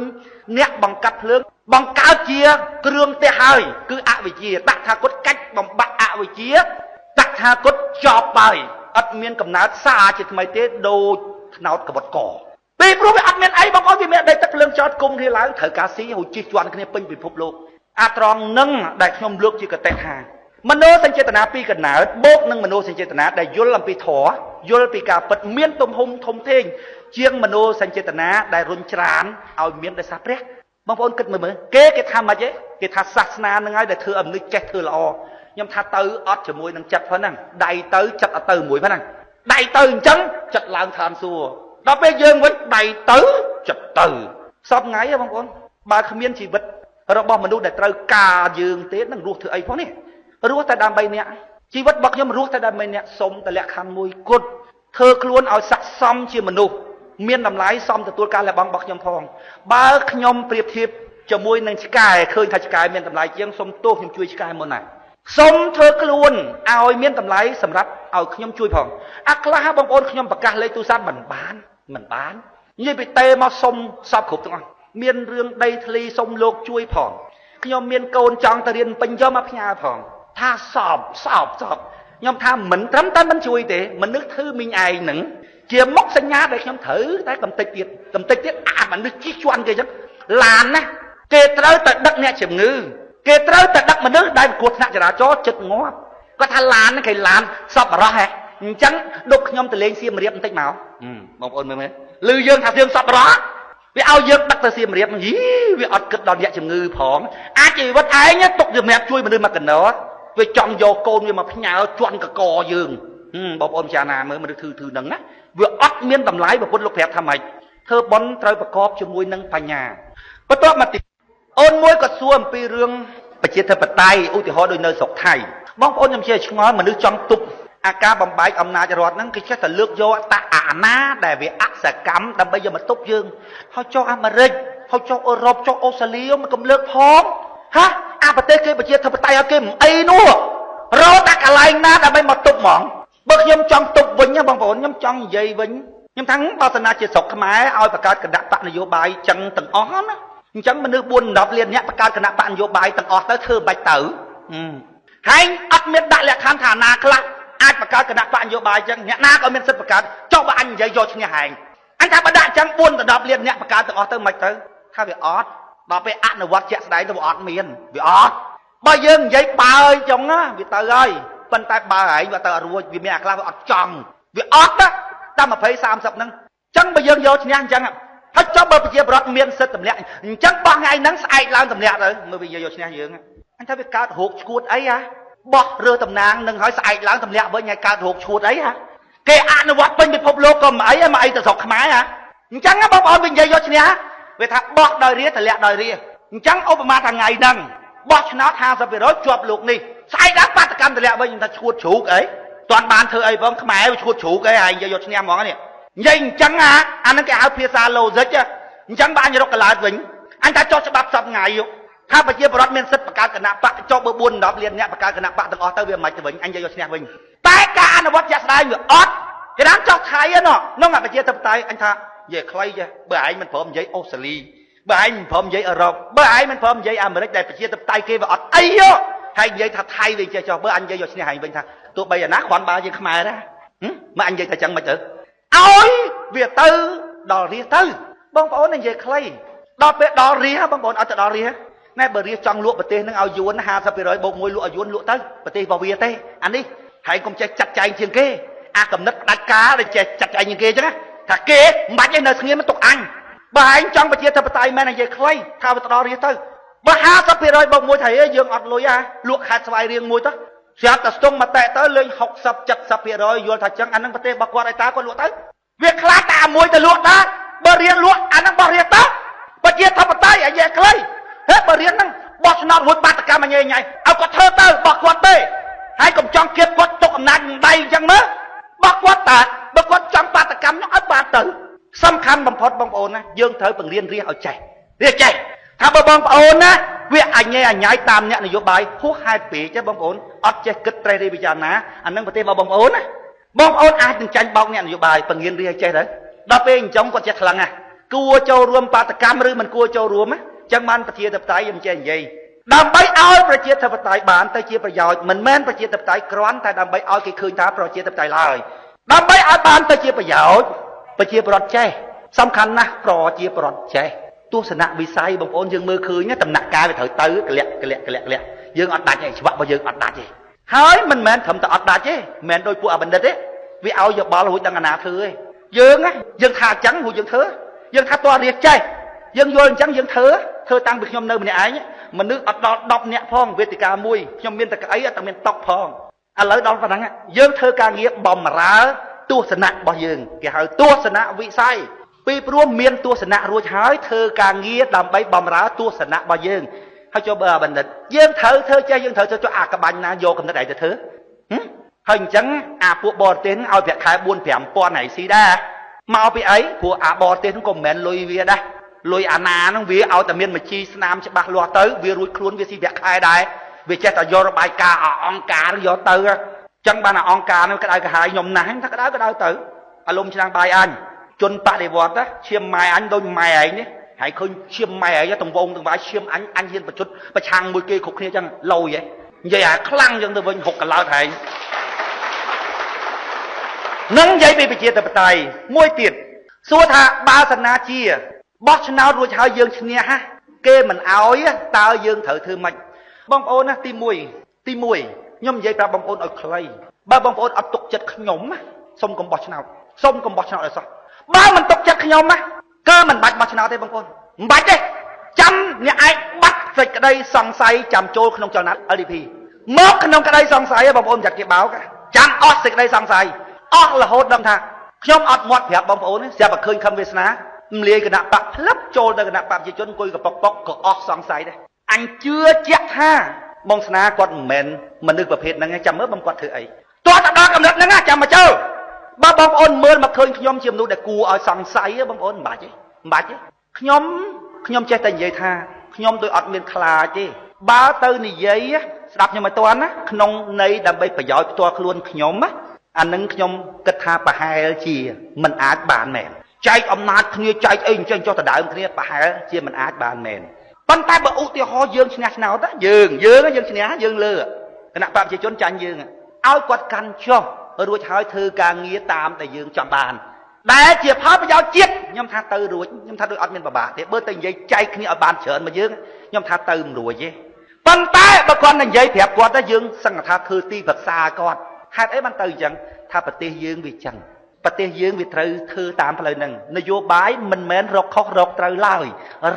Speaker 1: អ្នកបង្កាត់ភ្លើងបង្កើតជាគ្រឿងផ្ទះហើយគឺអវិជ្ជាតថាគតកាច់បំបាក់អវិជ្ជាតថាគតចប់ហើយអត់មានកំណើតសារជាថ្មីទេដូចថ្នោតកបត់កពីព្រោះវាអត់មានអីបងប្អូនវាមានដីទឹកភ្លើងចោតគុំគ្នាឡើងត្រូវការស៊ីហូចជិះជាន់គ្នាពេញពិភពលោកអាត្រង់នឹងដែលខ្ញុំលើកជាកតិថាមโนសញ្ចេតនាពីកណើតបូកនឹងមโนសញ្ចេតនាដែលយល់អំពីធម៌យល់ពីការពិតមានទំហំធំធេងជាងមโนសញ្ចេតនាដែលរុញច្រានឲ្យមានដោយសារព្រះបងប្អូនគិតមើលមើលគេគេថាម៉េចទេគេថាសាសនានឹងហើយដែលធ្វើឲ្យមនុស្សចេះធ្វើល្អខ្ញុំថាទៅអត់ជាមួយនឹងចិត្តផងហ្នឹងដៃទៅចិត្តអត់ទៅមួយផងហ្នឹងដៃទៅអញ្ចឹងចិត្តឡើងឋានសួគ៌ដល់ពេលយើងវិញដៃទៅចិត្តទៅសពថ្ងៃបងប្អូនបើគ្មានជីវិតរបស់មនុស្សដែលត្រូវការយើងទេនឹងរស់ធ្វើអីផងនេះរស់តែដើម្បីអ្នកជីវិតរបស់ខ្ញុំរស់តែដើម្បីអ្នកសុំតែលក្ខខណ្ឌមួយគត់ធ្វើខ្លួនឲ្យស័ក្តិសមជាមនុស្សមានតម្លៃសមទទួលការលះបង់របស់ខ្ញុំផងបើខ្ញុំប្រៀបធៀបជាមួយនឹងឆ្កែឃើញថាឆ្កែមានតម្លៃជាងសុំទោសខ្ញុំជួយឆ្កែមុនណាសុំធ្វើខ្លួនឲ្យមានតម្លៃសម្រាប់ឲ្យខ្ញុំជួយផងអាខ្លះបងប្អូនខ្ញុំប្រកាសលេខទូរស័ព្ទមិនបានមិនបាននិយាយពីតេមកសុំសពគ្រប់ទាំងអស់មានរឿងដីធ្លីសុំលោកជួយផងខ្ញុំមានកូនចង់ទៅរៀនពេញយកមកផ្ញើផងថាសពសពសពខ្ញុំថាមិនត្រឹមតែមិនជួយទេមនុស្សធ្វើមីងឯងនឹងជាមុខសញ្ញាដែលខ្ញុំត្រូវតែកំតិចទៀតកំតិចទៀតអាមនុស្សជិះជាន់គេចឹងឡានណាគេត្រូវតែដឹកអ្នកជំងឺគេត្រូវតែដឹកមនុស្សដែលគ្រោះថ្នាក់ចរាចរណ៍ចិត្តងាប់គាត់ថាឡានគេឡានសពបរោះហ៎អញ្ចឹងដប់ខ្ញុំទៅលេងសៀមរាបបន្តិចមកបងប្អូនមើលមើលឮយើងថាយើងសពបរោះវាឲ្យយើងដឹកទៅសៀមរាបយីវាអត់គិតដល់អ្នកជំងឺផងអាចជីវិតឯងទុកសម្រាប់ជួយមនុស្សមកកណោវាចង់យកកូនវាមកផ្ញើជន់កកយើងបងប្អូនចាណាមើលមនុស្សធឺធឺហ្នឹងណាវាអត់មានតម្លៃពុទ្ធលោកប្រាប់ថាម៉េចធ្វើបុណ្យត្រូវប្រកបជាមួយនឹងបញ្ញាបន្ទាប់មកទៀតអូនមួយក៏សួរអំពីរឿងប្រជាធិបតេយ្យឧទាហរណ៍ដូចនៅស្រុកថៃបងប្អូនខ្ញុំជាឆ្ងល់មនុស្សចង់ទប់អាការបំបែកអំណាចរដ្ឋហ្នឹងគេចេះតែលើកយកតអាណាដែលវាអសកម្មដើម្បីយកមកទប់យើងហើយចុះអាមេរិកហើយចុះអឺរ៉ុបចុះអូស្ត្រាលីមកកំលើកផងហាអាប្រទេសគេប្រជាធិបតេយ្យឲ្យគេមិនអីនោះរកតែកន្លែងណាដើម្បីមកទប់ហ្មងបើខ្ញុំចង់ទប់វិញបងប្អូនខ្ញុំចង់និយាយវិញខ្ញុំថាបើសិនណាជាស្រុកខ្មែរឲ្យបង្កើតគណៈបកនយោបាយចឹងទាំងអស់ណាអញ្ចឹងមនុស្ស4 10លានអ្នកបង្កើតគណៈបកនយោបាយទាំងអស់ទៅធ្វើបាច់ទៅហើយអត់មានដាក់លក្ខខណ្ឌថាណាខ្លះអាចបង្កើតគណៈបកនយោបាយចឹងអ្នកណាក៏មានសិទ្ធិបង្កើតចុះបើអញនិយាយយកឈ្នះឯងអញថាបើដាក់ចឹង4 10លានអ្នកបង្កើតទាំងអស់ទៅមិនទៅថាវាអត់ដល់ពេលអនុវត្តជាក់ស្ដែងទៅវាអត់មានវាអត់បើយើងនិយាយបើអញ្ចឹងណាវាទៅហើយប៉ុន្តែបើឯងវាទៅអត់រួចវាមានអាខ្លះវាអត់ចង់វាអត់ណាតាម20 30ហ្នឹងអញ្ចឹងបើយើងយកឈ្នះអញ្ចឹងហើយចុះបើប្រជាប្រដ្ឋមានសិទ្ធិទម្លាក់អញ្ចឹងបោះថ្ងៃហ្នឹងស្អែកឡើងទម្លាក់ទៅមើលវាយកឈ្នះយើងអញថាវាកើតរោគឈួតអីហ่าបោះរើតំណាងនឹងហើយស្អែកឡើងទម្លាក់វិញហើយកើតរោគឈួតអីហ่าគេអនុវត្តពេញពិភពលោកក៏មិនអីមកអីទៅស្រុកខ្មែរហ่าអញ្ចឹងបងប្អូនវានិយាយយកឈ្នះវាថាបោះដោយរាទម្លាក់ដោយរាអញ្ចឹងឧបមាថាថ្ងៃហ្នឹងបោះឆ្នោត50%ជាប់លោកនេះស្អែកឡើងបាតកម្មទម្លាក់វិញថាឈួតជ្រូកអីតាន់បានធ្វើអីផងខ្មែរវាឈួតជ្រូកអីហើយនិយាយយកឈ្នះហ្មងនេះនិយាយអញ្ចឹងអាហ្នឹងគេហៅភាសា logic អញ្ចឹងបើអញរកកឡោតវិញអញថាចុះច្បាប់សពថ្ងៃថាប្រជាពលរដ្ឋមានសិទ្ធិបង្កើតគណៈបកចុះបើ4 10លានអ្នកបង្កើតគណៈបកទាំងអស់ទៅវាមិនទៅវិញអញនិយាយយកឈ្នះវិញតែការអនុវត្តជាក់ស្ដែងវាអត់គេថាចុះថៃណោះនោះអាប្រជាធិបតេយ្យអញថានិយាយខ្លីចេះបើឯងមិនព្រមនិយាយអូស្ត្រាលីបើឯងមិនព្រមនិយាយអឺរ៉ុបបើឯងមិនព្រមនិយាយអាមេរិកដែលប្រជាធិបតេយ្យគេវាអត់អីហើយនិយាយថាថៃវាចេះចុះបើអញនិយាយយកឈ្នះឯងវិញថាទោះបីអាណាគ្រាន់បើជាងខ្មែរដែរមកអញនិយាយថាចឹងមិនទៅឲ្យវាទៅដល់រាទៅបងប្អូននិយាយខ្លីដល់ពេលដល់រាបងប្អូនឲ្យទៅដល់រាណែបើរាចង់លក់ប្រទេសនឹងឲ្យយួន50%បូកមួយលក់ឲ្យយួនលក់ទៅប្រទេសរបស់វាទេអានេះហើយកុំចេះចាត់ចែងជាងគេអាកំណត់ផ្ដាច់ការដែលចេះចាត់ចែងជាងគេចឹងថាគេមិនបាច់ឯនៅស្ងៀមទុកអញបើឯងចង់ប្រជាធិបតេយ្យមែននិយាយខ្លីថាវាទៅដល់រាទៅបើ50%បូកមួយថាយើងអត់លុយហ่าលក់ខេត្តស្វាយរៀងមួយទៅ ស្រាប់តែស្ទង់មតិទៅលេង60 70%យល់ថាចឹងអានឹងប្រទេសរបស់គាត់ឲ្យតាគាត់លក់ទៅវាខ្លាចតែអាមួយទៅលក់ដែរបើរៀនលក់អានឹងបោះរៀនទៅប្រជាធិបតេយ្យអាយខ្លីហេបើរៀនហ្នឹងបោះឆ្នោតរួចបាតកម្មញ៉ៃញ៉ៃឲ្យគាត់ធ្វើទៅបោះគាត់ទេហើយកុំចង់គៀបគាត់ទុកអំណាចដៃអញ្ចឹងមើលបោះគាត់តាបើគាត់ចង់បាតកម្មនោះឲ្យបានទៅសំខាន់បំផុតបងប្អូនណាយើងត្រូវបង្រៀនរាជឲ្យចេះរាជចេះថាបើបងប្អូនណាវាអញញ៉ៃតាមអ្នកនយោបាយហួសហេតុពេកទេបងប្អូនអត់ចេះគិតត្រេះរិះពិចារណាអានឹងប្រទេសរបស់បងប្អូនណាបងប្អូនអាចនឹងចាញ់បោកអ្នកនយោបាយបង្រៀនរាជឲ្យចេះទៅដល់ពេលអញ្ចឹងគាត់ចេះខ្លាំងណាស់គួរចូលរួមបាតកម្មឬមិនគួរចូលរួមណាចឹងបានប្រជាធិបតេយ្យខ្ញុំចេះនិយាយដើម្បីឲ្យប្រជាធិបតេយ្យបានទៅជាប្រយោជន៍មិនមែនប្រជាធិបតេយ្យគ្រាន់តែដើម្បីឲ្យគេឃើញថាប្រជាធិបតេយ្យឡើយដើម្បីឲ្យបានទៅជាប្រយោជន៍ប្រជាពលរដ្ឋចេះសំខាន់ណាស់ប្រជាពលរដ្ឋចេះទស្សនវិស័យបងប្អូនយើងមើលឃើញដំណាក់កាលវាត្រូវទៅកលាក់កលាក់កលាក់កលាក់យើងអត់ដាច់ទេច្បាប់របស់យើងអត់ដាច់ទេហើយមិនមែនត្រឹមតែអត់ដាច់ទេមិនមែនដោយពួកអបណ្ឌិតទេវាឲ្យយោបល់រួចដឹងអាណាធ្វើទេយើងណាយើងថាអញ្ចឹងរួចយើងធ្វើយើងថាតើរៀបចេះយើងយល់អញ្ចឹងយើងធ្វើតាំងពីខ្ញុំនៅម្នាក់ឯងមនុស្សអត់ដល់10នាក់ផងវេទិកាមួយខ្ញុំមានតែកៅអីអត់តែមានតុផងឥឡូវដល់ប៉ុណ្ណឹងយើងធ្វើការងារបំរើទស្សនៈរបស់យើងគេហៅទស្សនៈវិស័យពីព្រោះមានទស្សនៈរួចហើយធ្វើការងារដើម្បីបំរើទស្សនៈរបស់យើងហើយចូលបើបណ្ឌិតយើងត្រូវធ្វើចេះយើងត្រូវធ្វើចុះអាក្បាញ់ណាយកកំណត់ឯងទៅធ្វើហើយអញ្ចឹងអាពួកបរទេសឲ្យប្រាក់ខែ4 5000ហើយស៊ីដែរមកពីអីព្រោះអាបរទេសហ្នឹងក៏មិនមែនលុយវាដែរលុយអាណាហ្នឹងវាឲ្យតែមានមជីស្នាមច្បាស់លាស់ទៅវារួចខ្លួនវាស៊ីប្រាក់ខែដែរវាចេះតែយករបាយការណ៍អង្គការយកទៅអញ្ចឹងបានអង្គការហ្នឹងក្តៅក្រហាយខ្ញុំណាស់ថាក្តៅក្តៅទៅអាលុំឆ្នាំងបាយអញជនបដិវត្តឈាមម៉ែអញដូចម៉ែឯងនេះហើយឃើញឈាមម៉ែឯងទាំងវងទាំងវាយឈាមអញអញហ៊ានប្រជុតប្រឆាំងមួយគេគ្រប់គ្នាអញ្ចឹងលយហ៎និយាយអាខ្លាំងអញ្ចឹងទៅវិញហុកកឡោតហែងនឹងនិយាយពីប្រជាធិបតេយ្យមួយទៀតសួរថាបើសនាជាបោះឆ្នោតរួចហើយយើងឈ្នះហ่ะគេមិនអោយតើយើងត្រូវធ្វើម៉េចបងប្អូនណាទី1ខ្ញុំនិយាយប្រាប់បងប្អូនឲ្យខ្លីបើបងប្អូនអត់ទុកចិត្តខ្ញុំណាសូមកុំបោះឆ្នោតសូមកុំបោះឆ្នោតឲ្យសោះបើមិនទុកចិត្តខ្ញុំណាគឺមិនបាច់បោះឆ្នោតទេបងប្អូនមិនបាច់ទេចាំអ្នកឯងបាត់សេចក្តីសង្ស័យចាំចូលក្នុងចលនា LDP មកក្នុងក្តីសង្ស័យបងប្អូនចាត់គេបោកចាំអស់សេចក្តីសង្ស័យអស់រហូតដល់ថាខ្ញុំអត់មាត់ប្រាប់បងប្អូនទេស្រាប់តែឃើញខំវាសនាមលាយគណៈបកផ្លឹបចូលទៅគណៈបកប្រជាជនអង្គុយកប៉ុកប៉ុកក៏អស់សង្ស័យដែរអញជឿជាក់ថាបងស្នាគាត់មិនមែនមនុស្សប្រភេទហ្នឹងចាំមើលបងគាត់ធ្វើអីទាល់តែដល់កម្រិតហ្នឹងចាំមកចូលបើបងប្អូនមើលមកឃើញខ្ញុំជាមនុស្សដែលគួរឲ្យសង្ស័យបងប្អូនមិនបាច់ទេមិនបាច់ទេខ្ញុំចេះតែនិយាយថាខ្ញុំដូចអត់មានខ្លាចទេបើទៅនិយាយស្ដាប់ខ្ញុំឲ្យទាន់ណាក្នុងន័យដើម្បីប្រយោជន៍ផ្ទាល់ខ្លួនខ្ញុំណាអានឹងខ្ញុំគិតថាប្រហែលជាមិនអាចបានមែនចែកអំណាចគ្នាចែកអីអញ្ចឹងចុះដដើមគ្នាប្រហែលជាមិនអាចបានមែនប៉ុន្តែបើឧទាហរណ៍យើងឈ្នះឆ្នោតយើងឈ្នះយើងលើគណៈបកប្រជាជនចាញ់យើងឲ្យគាត់កាន់ចុះរួចហើយធ្វើការងារតាមដែលយើងចង់បានដែលជាផលប្រយោជន៍ជាតិខ្ញុំថាទៅរួចខ្ញុំថាដូចអត់មានពិបាកទេបើទៅនិយាយចែកគ្នាឲ្យបានច្រើនមកយើងខ្ញុំថាទៅមិនរួចទេប៉ុន្តែបើគាត់និយាយប្រាប់គាត់ថាយើងសឹងថាធ្វើទីប្រឹក្សាគាត់ហេតុអីបានទៅអញ្ចឹងថាប្រទេសយើងវាចឹងប្រទេសយើងវាត្រូវធ្វើតាមផ្លូវហ្នឹងនយោបាយមិនមែនរកខុសរកត្រូវឡើយ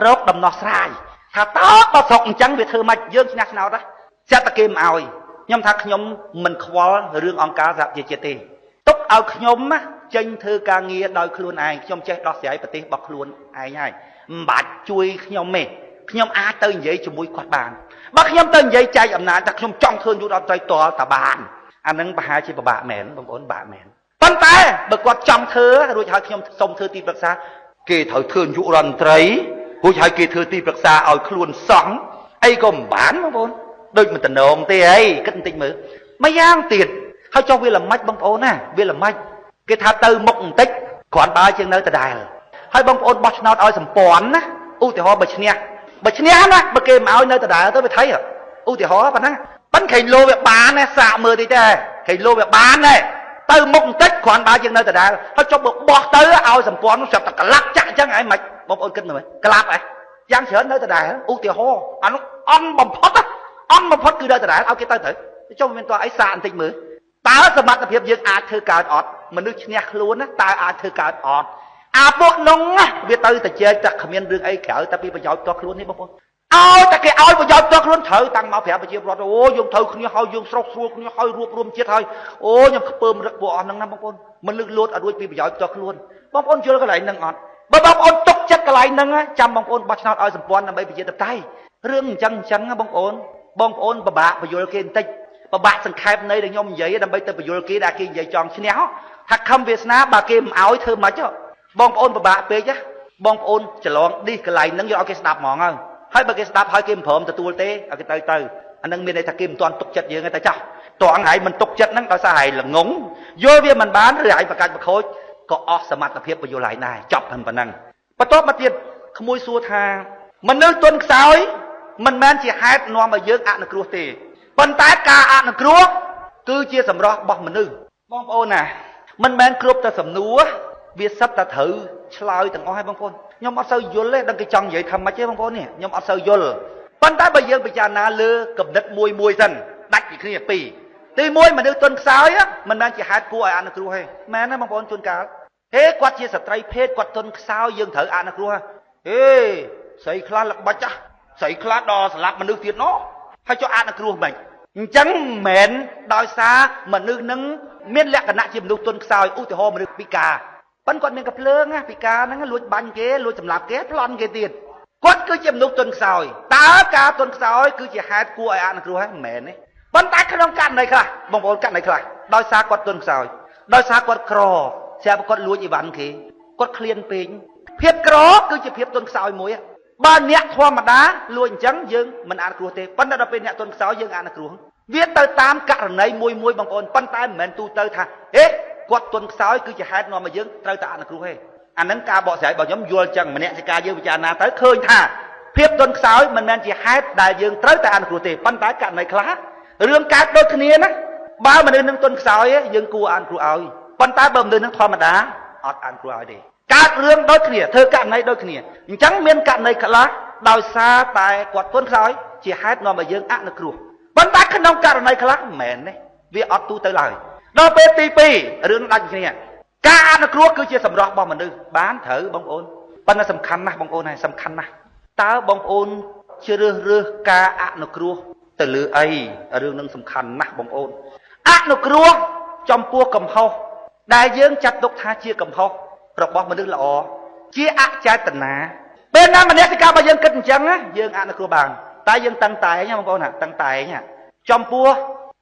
Speaker 1: រកដំណោះស្រាយថាតើបើស្រុកអញ្ចឹងវាធ្វើម៉េចយើងឈ្នះឆ្នោតណាចាត់តែគេមិនអោយខ្ញុំថាខ្ញុំមិនខ្វល់រឿងអង្គការសហប្រជាជាតិទេទុកឲ្យខ្ញុំណាចេញធ្វើការងារដោយខ្លួនឯងខ្ញុំចេះដោះស្រាយប្រទេសរបស់ខ្លួនឯងហើយមិនបាច់ជួយខ្ញុំទេខ្ញុំអាចទៅនិយាយជាមួយគាត់បានបើខ្ញុំទៅនិយាយចែកអំណាចថាខ្ញុំចង់ធ្វើយុទ្ធអត់ត្រីតលតាបានអានឹងប្រហែលជាពិបាកមែនបងប្អូនពិបាកមែនប៉ុន្តែបើគាត់ចង់ធ្វើរួចហើយខ្ញុំសុំធ្វើទីប្រឹក្សាគេត្រូវធ្វើនាយករដ្ឋមន្ត្រីរួចហើយគេធ្វើទីប្រឹក្សាឲ្យខ្លួនសង់អីក៏មិនបានបងប្អូនដូចមិនតំណងទេអីគិតបន្តិចមើលមួយយ៉ាងទៀតហើយចុះវាល្មិចបងប្អូនណាវាល្មិចគេថាទៅមុខបន្តិចគ្រាន់បើជាងនៅដដែលហើយបងប្អូនបោះឆ្នោតឲ្យសម្ព័ន្ធណាឧទាហរណ៍បើឈ្នះណាបើគេមិនឲ្យនៅដដែលទៅវាថៃឧទាហរណ៍ប៉ុណ្ណាប៉ិនខេងលោវាបានណាសាកមើលតិចទេខេងលោវាបានដែរទៅមុខបន្តិចគ្រាន់បើជាងនៅដដែលហើយចុះបើបោះទៅឲ្យសម្ព័ន្ធនោះស្រាប់តែក្លាប់ចាក់អញ្ចឹងឯងមិនបងប្អូនគិតមើលក្លាប់ឯងយ៉ាងច្រើននៅដដែលឧទាហរណ៍អានោះអន់បំផុតអន់បំផុតគឺនៅដដែលឲ្យគេទៅត្រូវចុះមានតើអីសាកបន្តិចមើលតើសមត្ថភាពយើងអាចធ្វើកើតអត់មនុស្សឈ្នះខ្លួនណាតើអាចធ្វើកើតអត់អាពួកនោះណាវាទៅតែជែកតែគ្មានរឿងអីក្រៅតែពីប្រយោជន៍ផ្ទាល់ខ្លួននេះបងប្អូន ឲ្យតែគេឲ្យប្រយោជន៍ផ្ទាល់ខ្លួនត្រូវតាំងមកប្រាប់ប្រជាពលរដ្ឋអូយើងត្រូវគ្នាហើយយើងស្រុកស្រួលគ្នាហើយរួបរួមជាតិហើយអូខ្ញុំខ្ពើមរឹកពួកអស់ហ្នឹងណាបងប្អូនមិនលឹកលួតឲ្យរួចពីប្រយោជន៍ផ្ទាល់ខ្លួនបងប្អូនយល់កន្លែងហ្នឹងអត់បើបងប្អូនទុកចិត្តកន្លែងហ្នឹងចាំបងប្អូនបោះឆ្នោតឲ្យសម្ព័ន្ធដើម្បីប្រជាធិបតេយ្យរឿងអញ្ចឹងអញ្ចឹងបងប្អូនបងប្អូនពិបាកបញ្យល់គេបន្តិចពិបាកសង្ខេបន័យដែលខ្ញុំនិយាយដើម្បីទៅបញ្យល់គេដែលគេនិយាយចង់ឈ្នះថាខំវាសនាបើគេមិនឲ្យធ្វើម៉េចបងប្អូនពិបាកពេកបងប្អូនច្រឡងឌីសកន្លែងហ្នឹងយកឲ្យគេស្ដាប់ហ្មងហើយហើយបើគេស្ដាប់ហើយគេមិនព្រមទទួលទេឲ្យគេទៅទៅអានឹងមានន័យថាគេមិនទាន់ទុកចិត្តយើងទេតែចាស់តងហើយមិនទុកចិត្តហ្នឹងដោយសារហើយល្ងងយល់វាមិនបានឬហើយប្រកាច់ប្រខូចក៏អស់សមត្ថភាពបញ្យល់ហើយដែរចប់ប៉ុណ្ណឹងបន្ទាប់មកទៀតក្មួយសួរថាមនុស្សទន់ខ្សោយមិនមែនជាហេតុនាំឲ្យយើងអនុគ្រោះទេប៉ុន្តែការអនុគ្រោះគឺជាសម្រស់របស់មនុស្សបងប្អូនណាមិនមែនគ្រប់តែសំណួរវាសិតតែត្រូវឆ្លើយទាំងអស់ហើយបងប្អូនខ្ញុំអត់សូវយល់ទេដឹងគេចង់និយាយថាម៉េចទេបងប្អូននេះខ្ញុំអត់សូវយល់ប៉ុន្តែបើយើងពិចារណាលើគំនិតមួយមួយសិនដាច់ពីគ្នាពីរទីមួយមនុស្សទន់ខ្សោយមិនមែនជាហេតុគួរឲ្យអនុគ្រោះទេមែនទេបងប្អូនជួនកាលហេគាត់ជាស្ត្រីភេទគាត់ទន់ខ្សោយយើងត្រូវអនុគ្រោះហេស្រីខ្លះល្បិចស្រីខ្លះដល់ស្លាប់មនុស្សទៀតណោះហើយចុះអនុគ្រោះមិនអញ្ចឹងមិនមែនដោយសារមនុស្សនឹងមានលក្ខណៈជាមនុស្សទន់ខ្សោយឧទាហរណ៍មនុស្សពិការប៉ុន្តែគាត់មានកាភ្លើងណាពិការហ្នឹងលួចបាញ់គេលួចសម្លាប់គេប្លន់គេទៀតគាត់គឺជាមនុស្សទន់ខ្សោយតើការទន់ខ្សោយគឺជាហេតុគួរឲ្យអនុគ្រោះហ្នឹងមិនមែនទេប៉ុន្តែក្នុងករណីខ្លះបងប្អូនករណីខ្លះដោយសារគាត់ទន់ខ្សោយដោយសារគាត់ក្រស្រាប់គាត់លួចអីវ៉ាន់គេគាត់ឃ្លានពេកភាពក្រគឺជាភាពទន់ខ្សោយមួយបើអ្នកធម្មតាលួចអញ្ចឹងយើងមិនអនុគ្រោះទេប៉ុន្តែដល់ពេលអ្នកទន់ខ្សោយយើងអនុគ្រោះវាទៅតាមករណីមួយមួយបងប្អូនប៉ុន្តែមិនមែនទូទៅថាហេគាត់ទន់ខ្សោយគឺជាហេតុនាំឲ្យយើងត្រូវតែអនុគ្រោះទេអានឹងការបកស្រាយរបស់ខ្ញុំយល់ចឹងម្នាក់ជាការយើងពិចារណាទៅឃើញថាភាពទន់ខ្សោយមិនមែនជាហេតុដែលយើងត្រូវតែអនុគ្រោះទេប៉ុន្តែករណីខ្លះរឿងកើតដូចគ្នាណាបើមនុស្សនឹងទន់ខ្សោយយើងគួរអនុគ្រោះឲ្យប៉ុន្តែបើមនុស្សនឹងធម្មតាអត់អនុគ្រោះឲ្យទេកើតរឿងដូចគ្នាធ្វើករណីដូចគ្នាអញ្ចឹងមានករណីខ្លះដោយសារតែគាត់ទន់ខ្សោយជាហេតុនាំឲ្យយើងអនុគ្រោះប៉ុន្តែក្នុងករណីខ្លះមិនមែនទេវាអត់ទូទៅឡើយដល់ពេលទី2រឿងដាច់គ្នាការអនុគ្រោះគឺជាសម្រស់របស់មនុស្សបានត្រូវបងប្អូនប៉ុន្តែសំខាន់ណាស់បងប្អូនហើយសំខាន់ណាស់តើបងប្អូនជ្រើសរើសការអនុគ្រោះទៅលើអីរឿងនឹងសំខាន់ណាស់បងប្អូនអនុគ្រោះចំពោះកំហុសដែលយើងចាត់ទុកថាជាកំហុសរបស់មនុស្សល្អជាអចេតនាពេលណាមនសិការរបស់យើងគិតអញ្ចឹងយើងអនុគ្រោះបានតែយើងតឹងតែងបងប្អូនណាតឹងតែងចំពោះ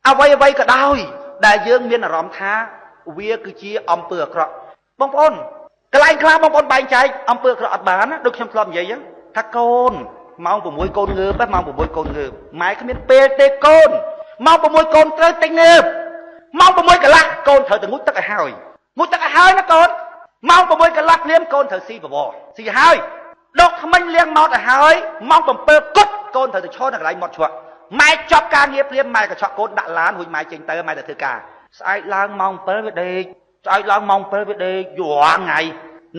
Speaker 1: អ្វីអ្វីក៏ដោយដែលយើងមានអារម្មណ៍ថាវាគឺជាអំពើអាក្រក់បងប្អូនកន្លែងខ្លះបងប្អូនបែងចែកអំពើអាក្រក់អត់បានណាដូចខ្ញុំធ្លាប់និយាយហ្នឹងថាកូនម៉ោង6កូនងើបម៉ោង6កូនងើបម៉ែគ្មានពេលទេកូនម៉ោង6កូនត្រូវតែងើបម៉ោង6កន្លះកូនត្រូវតែងូតទឹកឲ្យហើយងូតទឹកឲ្យហើយណាកូនម៉ោង6កន្លះភ្លាមកូនត្រូវស៊ីបបរស៊ីហើយដកថ្មិញលាងម៉ោតឲ្យហើយម៉ោង7គត់កូនត្រូវទៅឈរនៅកន្លែងមាត់ជ្រក់ម៉ែចប់ការងារភ្លាមម៉ែក៏ឆក់កូនដាក់ឡានរួចម៉ែចេញទៅម៉ែទៅធ្វើការស្អែកឡើងម៉ោង7វាដេកស្អែកឡើងម៉ោង7វាដេកយូរថ្ងៃ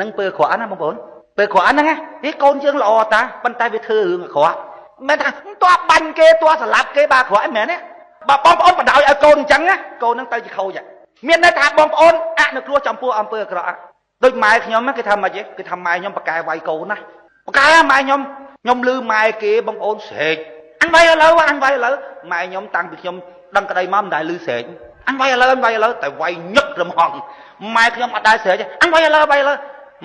Speaker 1: នឹងពេលក្រក់ណាបងប្អូនពេលក្រក់ហ្នឹងណាហីកូនយើងល្អតាប៉ុន្តែវាធ្វើរឿងអាក្រក់មិនមែនថាតើបាញ់គេតើស្លាប់គេបាក្រក់ហ្នឹងមែនទេបើបងប្អូនបណ្ដោយឲ្យកូនអញ្ចឹងណាកូនហ្នឹងទៅជាខូចមានន័យថាបងប្អូនអនុគ្រោះចំពោះអំពើអាក្រក់ដូចម៉ែខ្ញុំគេថាម៉េចគេថាម៉ែខ្ញុំបកកែវាយកូនណាបកកែម៉ែខ្ញុំខ្ញុំលឺម៉ែគេបងប្អូនស្រែកអញវាយឥឡូវអញវាយឥឡូវម៉ែខ្ញុំតាំងពីខ្ញុំដឹងក្តីមកមិនដែលលឺស្រែកអញវាយឥឡូវអញវាយឥឡូវតែវាយញឹករំហងម៉ែខ្ញុំអត់ដែលស្រែកអញវាយឥឡូវវាយឥឡូវ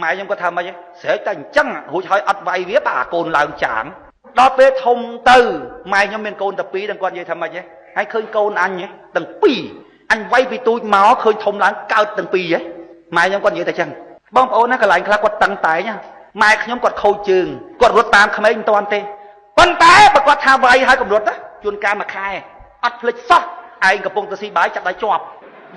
Speaker 1: ម៉ែខ្ញុំគាត់ថាម៉េចស្រែកតែអញ្ចឹងរួចហើយអត់វាយវាបាទកូនឡើងចាងដល់ពេលធំទៅម៉ែខ្ញុំមានកូនតែពីរដល់គាត់និយាយថាម៉េចហើយឃើញកូនអញទាំងពីរអញវាយពីទូចមកឃើញធំឡើងកើតទាំងពីរហ៎ម៉ែខ្ញុំគាត់និយាយតែអញ្ចឹងបងប្អូនណាកន្លែងខ្លះគាត់តឹងតែងម៉ែខ្ញុំគាត់ខូចជើងគាត់រត់តាមក្មេងមិនទាន់ទេប៉ុន្តែបើគាត់ថាវាយហើយកម្រិតណាជួនកាលមួយខែអត់ភ្លេចសោះឯងកំពុងទៅស៊ីបាយចាប់ដៃជាប់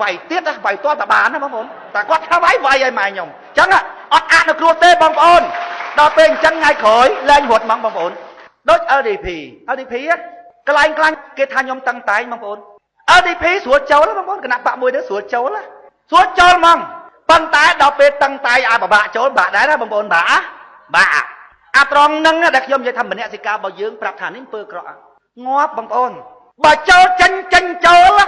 Speaker 1: វាយទៀតណាវាយទាល់តែបានណាបងប្អូនតែគាត់ថាវាយវាយឲ្យម៉ែខ្ញុំអញ្ចឹងអត់អនុគ្រោះទេបងប្អូនដល់ពេលអញ្ចឹងថ្ងៃក្រោយលែងរត់ហ្មងបងប្អូនដូច LDP LDP កន្លែងខ្លះគេថាខ្ញុំតឹងតែងបងប្អូន LDP ស្រួលចូលបងប្អូនគណៈបកមួយទៅស្រួលចូលស្រួលចូលហ្មងប៉ុន្តែដល់ពេលតឹងតែងឲ្យពិបាកចូលបាក់ដែរណាបងប្អូនបាក់បាក់អាត្រង់ហ្នឹងដែលខ្ញុំនិយាយថាមនសិការរបស់យើងប្រាប់ថានេះអំពើក្រក់ងាប់បងប្អូនបើចូលចេញចេញចូល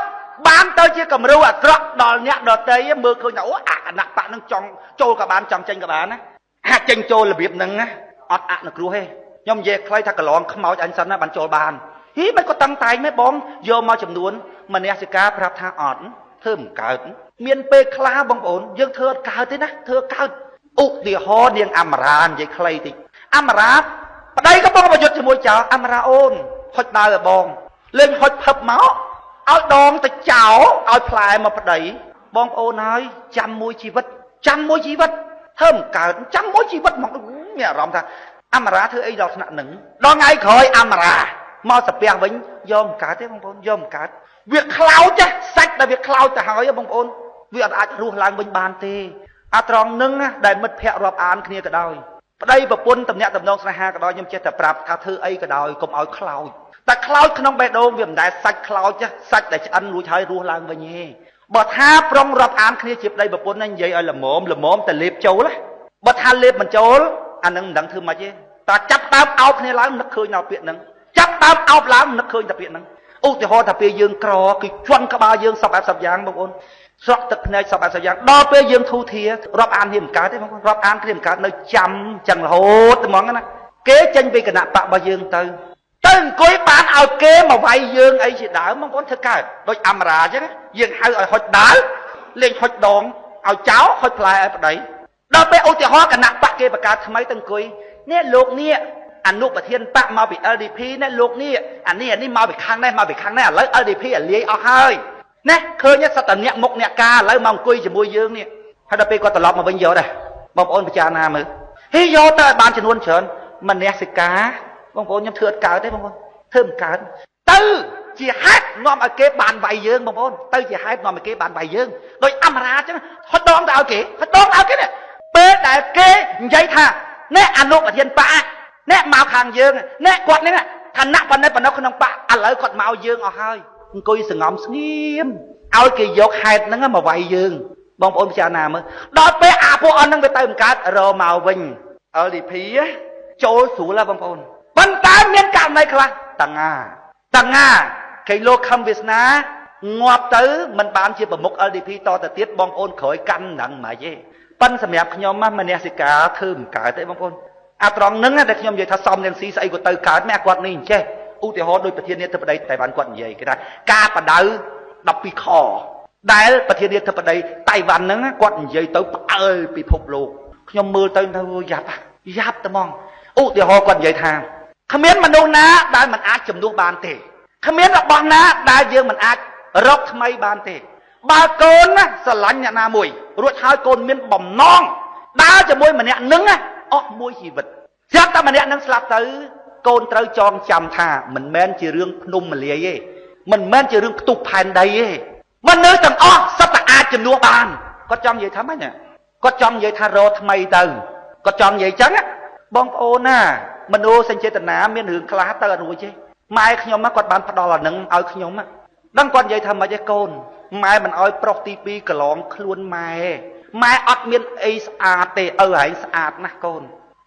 Speaker 1: បានទៅជាគំរូអាក្រក់ដល់អ្នកដទៃមើលឃើញថាអូអាគណៈបកហ្នឹងចង់ចូលក៏បានចង់ចេញក៏បានណាអាចចេញចូលរបៀបហ្នឹងណាអត់អនុគ្រោះទេ ខ្ញុំនិយាយខ្លីថាកន្លងខ្មោចអញសិនណាបានចូលបានហីមិនក៏តឹងតែងមែនបងយកមកចំនួនមនសិការប្រាប់ថាអត់ធ្វើមិនកើតមានពេលខ្លះបងប្អូនយើងធ្វើអត់កើតទេណាធ្វើកើតឧទាហរណ៍នាងអមរានិយាយខ្លីតិចអមរាប្តីក៏បងប្រយុទ្ធជាមួយចោលអមរាអូនហុចដាវឲ្យបងលេងហុចផឹបមកឲ្យដងទៅចោលឲ្យផ្លែមកប្តីបងប្អូនហើយចាំមួយជីវិតចាំមួយជីវិតធ្វើមិនកើតចាំមួយជីវិតមកមានអារម្មណ៍ថាអមរាធ្វើអីដល់ថ្នាក់ហ្នឹងដល់ថ្ងៃក្រោយអមរាមកសាពះវិញយកមិនកើតទេបងប្អូនយកមិនកើតវាខ្លោចសាច់ដែលវាខ្លោចទៅហើយបងប្អូនវាអត់អាចរស់ឡើងវិញបានទេអាត្រង់នឹងដែលមិត្តភ័ក្តិរាប់អានគ្នាក៏ដោយប្តីប្រពន្ធតំណាក់តំណងស្នេហាក៏ដោយខ្ញុំចេះតែប្រាប់ថាធ្វើអីក៏ដោយកុំឲ្យខ្លោចតែខ្លោចក្នុងបេះដូងវាមិនដែលសាច់ខ្លោចសាច់ដែលឆ្អិនរួចហើយរស់ឡើងវិញទេបើថាប្រុងរាប់អានគ្នាជាប្តីប្រពន្ធណានិយាយឲ្យល្មមល្មមតែលេបចូលណាបើថាលេបមិនចូលអានឹងមិនដឹងធ្វើម៉េចទេតែចាប់ដើមអោបគ្នាឡើងនឹកឃើញដល់ពាក្យហ្នឹងចាប់ដើមអោបឡើងនឹកឃើញតែពាក្យហ្នឹងឧទាហរណ៍ថាពេលយើងក្រគឺជន់ក្បាលយើងសពបែបសពយ៉ាងបងប្អូនស្រក់ទឹកភ្នែកសពបែបសពយ៉ាងដល់ពេលយើងធូធារាប់អានគ្នាមិនកើតទេបងប្អូនរាប់អានគ្នាមិនកើតនៅចាំចឹងរហូតហ្មងណាគេចេញពីគណៈបករបស់យើងទៅអង្គុយបានឲ្យគេមកវាយយើងអីជាដើមបងប្អូនធ្វើកើតដូចអមរាអញ្ចឹងយើងហៅឲ្យហុចដាល់លេងហុចដងឲ្យចោលហុចផ្លែឲ្យប្តីដល់ពេលឧទាហរណ៍គណៈបកគេបង្កើតថ្មីទៅអង្គុយនេះលោកនេះអនុប្រធានបកមកពី LDP នេះលោកនេះអានេះមកពីខាងនេះមកពីខាងនេះឥឡូវ LDP អាលាយអស់ហើយណាឃើញសត្វតែអ្នកមុខអ្នកការឥឡូវមកអង្គុយជាមួយយើងនេះហើយដល់ពេលគាត់ត្រឡប់មកវិញយកដែរបងប្អូនពិចារណាមើលហីយកទៅឲ្យបានចំនួនច្រើនមនសិការបងប្អូនខ្ញុំធ្វើអត់កើតទេបងប្អូនធ្វើមិនកើតទៅជាហេតុនាំឲ្យគេបានវាយយើងបងប្អូនទៅជាហេតុនាំឲ្យគេបានវាយយើងដោយអមរាអញ្ចឹងហត់ដងទៅឲ្យគេហត់ដងឲ្យគេនេះពេលដែលគេនិយាយថាអ្នកអនុប្រធានបកអ្នកមកខាងយើងអ្នកគាត់នេះឋានៈប៉ុណ្ណេះប៉ុណ្ណោះក្នុងបកឥឡូវគាត់មកយើងអស់ហើយអង្គុយសងំស្ងៀមឲ្យគេយកហេតុហ្នឹងមកវាយយើងបងប្អូនពិចារណាមើលដល់ពេលអាពួកអស់ហ្នឹងវាទៅមិនកើតរមកវិញ LDP ចូលស្រួលហ៎បងប្អូនប៉ុន្តែមានករណីខ្លះតងាគេលោកខំវាសនាងាប់ទៅមិនបានជាប្រមុខ LDP តទៅទៀតបងប្អូនក្រោយកាន់ហ្នឹងមិនទេប៉ិនសម្រាប់ខ្ញុំមនសិការធ្វើមិនកើតទេបងប្អូនអាត្រង់ហ្នឹងដែលខ្ញុំនិយាយថាសំរងស៊ីស្អីក៏ទៅកើតមែនគាត់នេះអញ្ចេះឧទាហរណ៍ដោយប្រធានាធិបតីតៃវ៉ាន់គាត់និយាយគេថាការបដៅ12ខដែលប្រធានាធិបតីតៃវ៉ាន់ហ្នឹងគាត់និយាយទៅផ្អើលពិភពលោកខ្ញុំមើលទៅយ៉ាប់តែហ្មងឧទាហរណ៍គាត់និយាយថាគ្មានមនុស្សណាដែលមិនអាចជំនួសបានទេគ្មានរបស់ណាដែលយើងមិនអាចរកថ្មីបានទេបើកូនណាស្រឡាញ់អ្នកណាមួយរួចហើយកូនមានបំណងដើរជាមួយម្នាក់នឹងអស់មួយជីវិតស្រាប់តែម្នាក់នឹងស្លាប់ទៅកូនត្រូវចងចាំថាមិនមែនជារឿងភ្នំមលាយទេមិនមែនជារឿងផ្ទុះផែនដីទេមនុស្សទាំងអស់សុទ្ធតែអាចជំនួសបានគាត់ចង់និយាយថាម៉េចគាត់ចង់និយាយថារកថ្មីទៅគាត់ចង់និយាយចឹងបងប្អូនណាមនោសញ្ចេតនាមានរឿងខ្លះទៅអត់រួចទេម៉ែខ្ញុំគាត់បានផ្ដល់អានឹងឲ្យខ្ញុំដឹងគាត់និយាយថាម៉េចទេកូនម៉ែមិនឲ្យប្រុសទី2កន្លងខ្លួនម៉ែម៉ែអត់មានអីស្អាតទេឪឯងស្អាតណាស់កូន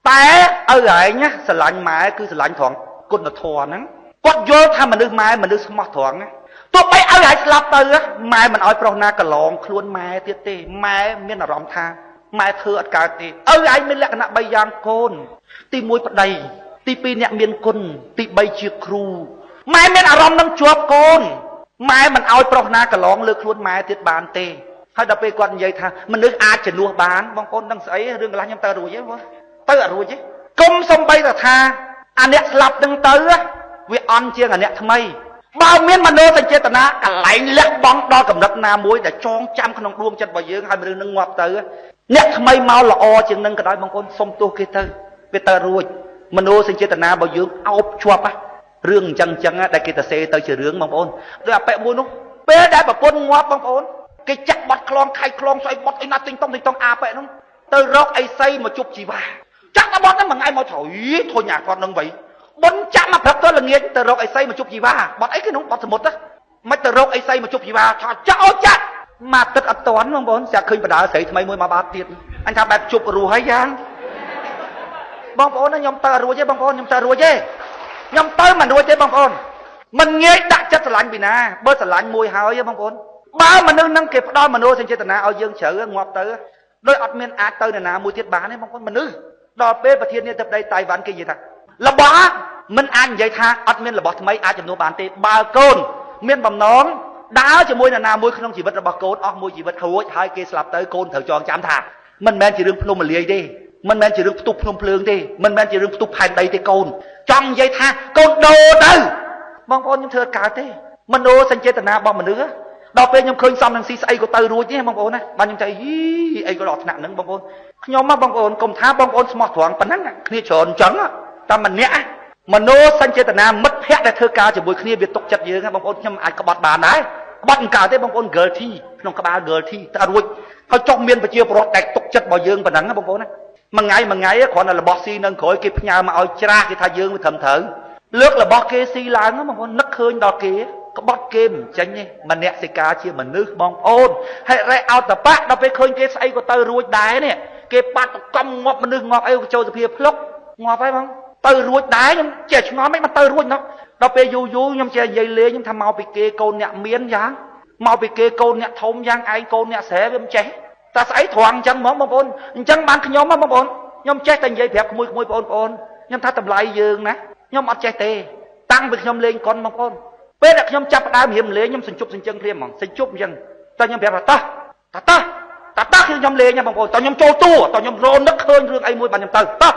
Speaker 1: តែឪឯងណាស្រឡាញ់ម៉ែគឺស្រឡាញ់ត្រង់គុណធម៌ហ្នឹងគាត់យល់ថាមនុស្សម៉ែមនុស្សស្មោះត្រង់ណាទោះបីឪឯងស្លាប់ទៅម៉ែមិនឲ្យប្រុសណាកន្លងខ្លួនម៉ែទៀតទេម៉ែមានអារម្មណ៍ថាម៉ែធ្វើអត់កើតទេឪឯងមានលក្ខណៈ3យ៉ាងកូនទី1ប្តីទី2អ្នកមានគុណទី3ជាគ្រូម៉ែមានអារម្មណ៍នឹងជាប់កូនម៉ែមិនឲ្យប្រុសណាកន្លងលើខ្លួនម៉ែទៀតបានទេហើយដល់ពេលគាត់និយាយថាមនុស្សអាចជំនួសបានបងប្អូនដឹងស្អីរឿងកន្លះខ្ញុំទៅរួចទេបងទៅអត់រួចទេគុំសំបីតែថាអាអ្នកស្លាប់នឹងទៅវាអន់ជាងអាអ្នកថ្មីបើមានមនោសញ្ចេតនាកន្លែងលះបង់ដល់កម្រិតណាមួយដែលចងចាំក្នុងដួងចិត្តរបស់យើងហើយរឿងនឹងងាប់ទៅអ្នកថ្មីមកល្អជាងនឹងក៏ដោយបងប្អូនសុំទោសគេទៅវាទៅរួចមនោសញ្ចេតនារបស់យើងអោបជាប់រឿងអញ្ចឹងដែលគេទៅសេទៅជារឿងបងប្អូនដូចអាប៉ែមួយនោះពេលដែលប្រពន្ធងាប់បងប្អូនគេចាក់បត់ខ្លងខៃខ្លងស្អីបត់អីណាទិញតុងអាប៉ែនោះទៅរកអីសីមកជប់ជីវ៉ាចាក់តែបត់ហ្នឹងមួយថ្ងៃមកត្រូវធុញអាគាត់នឹងវៃបុនចាក់មកព្រឹកទៅល្ងាចទៅរកអីសីមកជប់ជីវ៉ាបត់អីគេនោះបត់សមុទ្រមិនទៅរកអីសីមកជប់ជីវ៉ាថាចាក់អូចាក់មកទឹកអត់តាន់បងប្អូនស្រាប់ឃើញបដាស្រីថ្មីមួយមកបាតទៀតអញថាបែបជប់រស់ហើយយ៉ាងបងប្អូនខ្ញុំទៅរួចទេបងប្អូនខ្ញុំទៅរួចទេខ្ញុំទៅមិនរួចទេបងប្អូនមិនងាយដាក់ចិត្តស្រឡាញ់ពីណាបើស្រឡាញ់មួយហើយបងប្អូនបើមនុស្សនឹងគេផ្ដល់មនោសញ្ចេតនាឲ្យយើងជ្រៅងាប់ទៅដោយអត់មានអាចទៅនរណាមួយទៀតបានទេបងប្អូនមនុស្សដល់ពេលប្រធានាធិបតីតៃវ៉ាន់គេនិយាយថា របស់មិនអាចនិយាយថាអត់មានរបស់ថ្មីអាចជំនួសបានទេបើកូនមានបំណងដើរជាមួយនរណាមួយក្នុងជីវិតរបស់កូនអស់មួយជីវិតរួចហើយគេស្លាប់ទៅកូនត្រូវចងចាំថាមិនមែនជារឿងភ្នំមលាយទេមិនមែនជារឿងផ្ទុះភ្នំភ្លើងទេមិនមែនជារឿងផ្ទុះផែនដីទេកូនចង់និយាយថាកូនដូរទៅបងប្អូនខ្ញុំធ្វើអត់កើតទេមโนសញ្ចេតនារបស់មនុស្សដល់ពេលខ្ញុំឃើញសំនឹងស៊ីស្អីក៏ទៅរួចទេបងប្អូនណាបាទខ្ញុំថាយីអីក៏ដល់ថ្នាក់ហ្នឹងបងប្អូនខ្ញុំមកបងប្អូនកុំថាបងប្អូនស្មោះត្រង់ប៉ុណ្ណឹងគ្នាច្រើនអញ្ចឹងតែម្នាក់មโนសញ្ចេតនាមិត្តភ័ក្តិដែលធ្វើការជាមួយគ្នាវាទុកចិត្តយើងបងប្អូនខ្ញុំអាចក្បត់បានដែរក្បត់មិនកើតទេបងប្អូន guilty ក្នុងក្បាល guilty តែរួចហើយចុះមានប្រជាពលរដ្ឋដែលទុកចិត្តរបស់យើងប៉ុណ្ណឹងបងប្អូនណាមួយថ្ងៃមួយថ្ងៃគ្រាន់តែរបស់ស៊ីនឹងក្រោយគេផ្ញើមកឲ្យច្រាស់គេថាយើងវាត្រឹមត្រូវលើករបស់គេស៊ីឡើងបងប្អូននឹកឃើញដល់គេក្បត់គេមិនចេញទេមនសិការជាមនុស្សបងប្អូនហិរិអោតបៈដល់ពេលឃើញគេស្អីក៏ទៅរួចដែរនេះគេបាត់កំងាប់មនុស្សងាប់អីក៏ចូលសភាភ្លុកងាប់ហើយបងទៅរួចដែរខ្ញុំចេះឆ្ងល់មិនមកទៅរួចណោះដល់ពេលយូរយូរខ្ញុំចេះនិយាយលេងខ្ញុំថាមកពីគេកូនអ្នកមានយ៉ាងមកពីគេកូនអ្នកធំយ៉ាងឯងកូនអ្នកស្រែវាមិនចេះតែស្អីត្រង់អញ្ចឹងហ្មងបងប្អូនអញ្ចឹងបានខ្ញុំបងប្អូនខ្ញុំចេះតែនិយាយប្រាប់ក្មួយៗបងប្អូនខ្ញុំថាតម្លៃយើងណាខ្ញុំអត់ចេះទេតាំងពីខ្ញុំលេងកុនបងប្អូនពេលដែលខ្ញុំចាប់ផ្ដើមរៀនលេងខ្ញុំសញ្ជប់សញ្ជឹងព្រាមហ្មងសញ្ជប់អញ្ចឹងតែខ្ញុំប្រាប់ថាតោះតោះតោះខ្ញុំលេងណាបងប្អូនតោះខ្ញុំចូលតួតោះខ្ញុំរនឹកឃើញរឿងអីមួយបានខ្ញុំទៅតោះ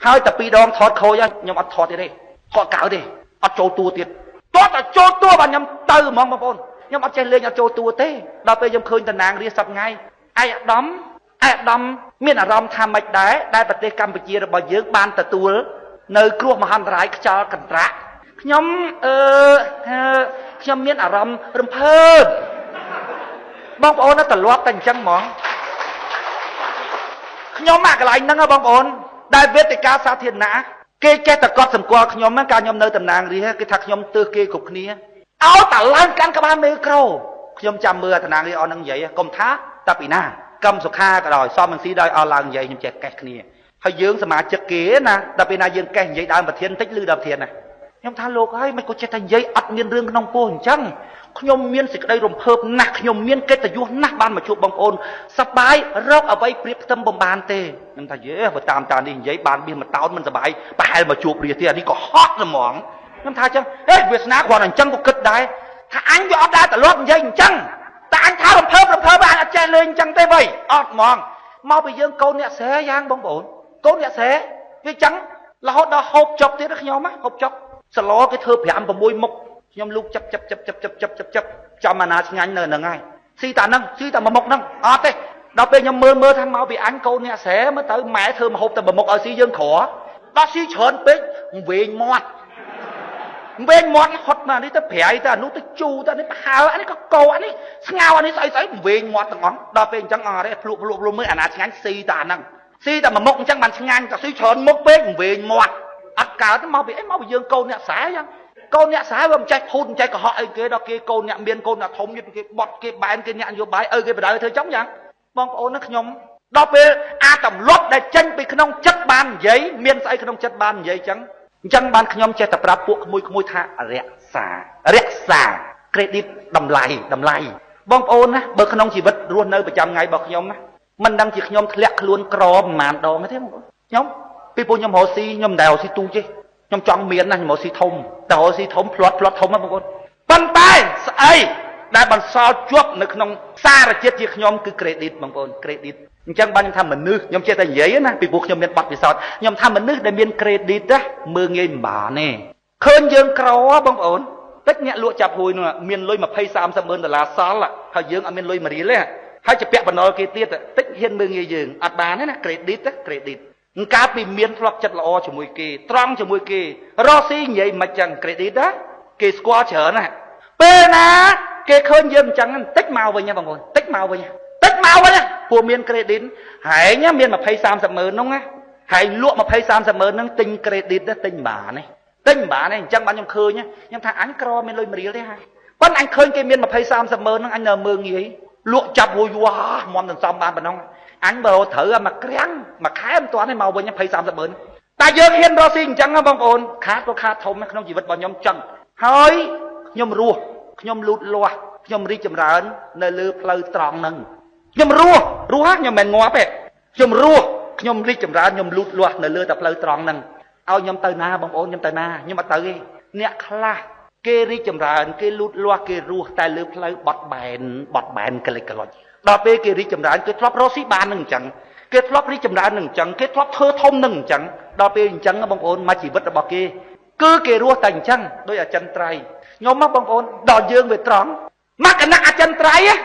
Speaker 1: ហើយតែពីរដងថតខូចហើយខ្ញុំអត់ថតទៀតទេថតកៅទេអត់ចូលតួទៀតតោះតែចូលតួបានខ្ញុំទៅហ្មងបងប្អូនខ្ញុំអត់ចេះលេងអត់ចូលតួទេដល់ពេលខ្ញុំឃើញតំណាងរាស្ត្រសប្ងៃឯកឧត្តមឯកឧត្តមមានអារម្មណ៍ថាម៉េចដែរដែលប្រទេសកម្ពុជារបស់យើងបានទទួលនៅគ្រោះមហន្តរាយខ្យល់កន្ត្រាក់ខ្ញុំខ្ញុំមានអារម្មណ៍រំភើបបងប្អូនត្រឡប់តែអញ្ចឹងហ្មងខ្ញុំមកកន្លែងហ្នឹងបងប្អូនដែលវេទិកាសាធារណៈគេចេះតែកត់សម្គាល់ខ្ញុំកាលខ្ញុំនៅតំណាងរាស្ត្រគេថាខ្ញុំទើសគេគ្រប់គ្នាឲ្យតែឡើងកាន់ក្បាលមេក្រូខ្ញុំចាំមើលតំណាងរាស្ត្រអស់ហ្នឹងនិយាយកុំថាតែពីណាកម្មសុខាក៏ដោយសំរងស៊ីដោយអស់ឡើងនិយាយខ្ញុំចេះកេះគ្នាហើយយើងសមាជិកគេណាដល់ពេលណាយើងកេះនិយាយដើមប្រធានតិចឮដល់ប្រធានណាខ្ញុំថាលោកហើយមិនក៏ចេះតែនិយាយអត់មានរឿងក្នុងពោះអញ្ចឹងខ្ញុំមានសេចក្តីរំភើបណាស់ខ្ញុំមានកិត្តិយសណាស់បានមកជួបបងប្អូនសប្បាយរកអ្វីប្រៀបផ្ទឹមបំបានទេខ្ញុំថាយេបើតាមតានេះនិយាយបានមាសមួយតោនមិនសប្បាយប្រហែលមកជួបរាជទេអានេះក៏ហត់ហ្មងខ្ញុំថាអញ្ចឹងហេវាសនាគ្រាន់តែអញ្ចឹងក៏គិតដែរថាអញវាអត់ដែរត្រឡប់និយាយអញ្ចឹងតែអញថារំភើបរំភើបអញអត់ចេះលេងអញ្ចឹងទេវ៉ៃអត់ហ្មងមកពីយើងកូនអ្នកស្រែយ៉ាងបងប្អូនកូនអ្នកស្រែវាអញ្ចឹងរហូតដល់ហូបចុកទៀតខ្ញុំហូបចុកសឡគេធ្វើ5 6មុខខ្ញុំលូកចាប់ចាប់ចាប់ចាប់ចាប់ចាប់ចាប់ចាប់ចំអាណាឆ្ងាញ់នៅហ្នឹងហើយស៊ីតាហ្នឹងស៊ីតែមួយមុខហ្នឹងអត់ទេដល់ពេលខ្ញុំមើលមើលថាមកពីអញកូនអ្នកស្រែមើលទៅម៉ែធ្វើម្ហូបតែមួយមុខឲ្យស៊ីយើងក្រដល់ស៊ីច្រើនពេកវែងមាត់វែងមាត់ហត់មកនេះទៅប្រៃទៅអានោះទៅជូរទៅនេះប្រហើអានេះក៏កោអានេះស្ងោអានេះស្អីស្អីវែងមាត់ទាំងអស់ដល់ពេលអញ្ចឹងអត់ទេភ្លក់ភ្លក់ភ្លក់មើលអាណាឆ្ងាញ់ស៊ីតែអាហ្នឹងស៊ីតែមួយមុខអញ្ចឹងបានឆ្ងាញ់តែស៊ីច្រើនមុខពេកវែងមាត់អត់កើតមកពីអីមកពីយើងកូនអ្នកស្រែយ៉ាងកូនអ្នកស្រែវាមិនចេះភូតមិនចេះកុហកអីគេដល់គេកូនអ្នកមានកូនអ្នកធំគេបត់គេបែនគេអ្នកនយោបាយឪគេបដៅធ្វើចឹងយ៉ាងបងប្អូនណាខ្ញុំដល់ពេលអាទម្លាប់ដែលចេញពីក្នុងចិត្តបាននិយាយមានស្អីក្នុងចិត្តបាននិយាយចឹងអញ្ចឹងបានខ្ញុំចេះតែប្រាប់ពួកក្មួយៗថារក្សារក្សា credit តម្លៃតម្លៃបងប្អូនណាបើក្នុងជីវិតរស់នៅប្រចាំថ្ងៃរបស់ខ្ញុំណាមិនដឹងជាខ្ញុំធ្លាក់ខ្លួនក្រប្រហែលដងទេបងប្អូនខ្ញុំពីព្រោះខ្ញុំរកស៊ីខ្ញុំមិនដែលរកស៊ីទូចទេខ្ញុំចង់មានណាខ្ញុំរកស៊ីធំតែរកស៊ីធំផ្លាត់ផ្លាត់ធំណាបងប្អូនប៉ុន្តែស្អីដែលបន្សល់ជាប់នៅក្នុងសារជាតិជាខ្ញុំគឺ credit បងប្អូន credit អញ្ចឹងបានខ្ញុំថាមនុស្សខ្ញុំចេះតែនិយាយណាពីព្រោះខ្ញុំមានបទពិសោធន៍ខ្ញុំថាមនុស្សដែលមាន credit ណាមើងងាយមិនបានទេឃើញយើងក្របងប្អូនតិចអ្នកលក់ចាប់ហួយនោះមានលុយ20 30ម៉ឺនដុល្លារសល់ហើយយើងអត់មានលុយមួយរៀលទេហើយจะពាក់បណ្ដុលគេទៀតតិចហ៊ានមើងងាយយើងអត់បានទេណា credit ណា credit កាលពីមានធ្លាប់ចិត្តល្អជាមួយគេត្រង់ជាមួយគេរកស៊ីនិយាយមិនចឹង credit ណាគេស្គាល់ច្រើនណាពេលណាគេឃើញយើងអញ្ចឹងតិចមកវិញបងប្អូនតិចមកវិញតិចមកវិញពួកមាន credit ហែងមាន20 30ម៉ឺននោះណាហែងលក់20 30ម៉ឺនហ្នឹងទិញ credit ទិញបានទេទិញបានទេអញ្ចឹងបានខ្ញុំឃើញខ្ញុំថាអញក្រមានលុយមួយរៀលទេហាប៉ុន្តែអញឃើញគេមាន20 30ម៉ឺនហ្នឹងអញនៅមើងងាយលក់ចាប់ហួយវ៉ាមុំសន្សំបានប៉ុណ្ណឹងអញបើត្រូវមកក្រាំងមួយខែមិនទាន់ទេមកវិញ20 30ម៉ឺនតែយើងហ៊ានរកស៊ីអញ្ចឹងបងប្អូនខាតក៏ខាតធំក្នុងជីវិតរបស់ខ្ញុំចឹងហើយខ្ញុំរស់ខ្ញុំលូតលាស់ខ្ញុំរីកចម្រើននៅលើផ្លូវត្រង់ហ្នឹងខ្ញុំរស់រស់ខ្ញុំមិនងាប់ទេខ្ញុំរស់ខ្ញុំរីកចម្រើនខ្ញុំលូតលាស់នៅលើតែផ្លូវត្រង់ហ្នឹង ឲ្យខ្ញុំទៅណាបងប្អូនខ្ញុំទៅណាខ្ញុំអត់ទៅទេអ្នកខ្លះគេរីកចម្រើនគេលូតលាស់គេរស់តែលើផ្លូវបត់បែនបត់បែនកលិចកលុចដល់ពេលគេរីកចម្រើនគេធ្លាប់រកស៊ីបាននឹងអញ្ចឹងគេធ្លាប់រីកចម្រើននឹងអញ្ចឹងគេធ្លាប់ធ្វើធំនឹងអញ្ចឹងដល់ពេលអញ្ចឹងបងប្អូនមកជីវិតរបស់គេគឺគេរស់តែអញ្ចឹងដោយអចិន្ត្រៃយ៍ខ្ញុំមកបងប្អូនដល់យើងវាត្រង់មកគណៈអចិន្ត្រៃយ៍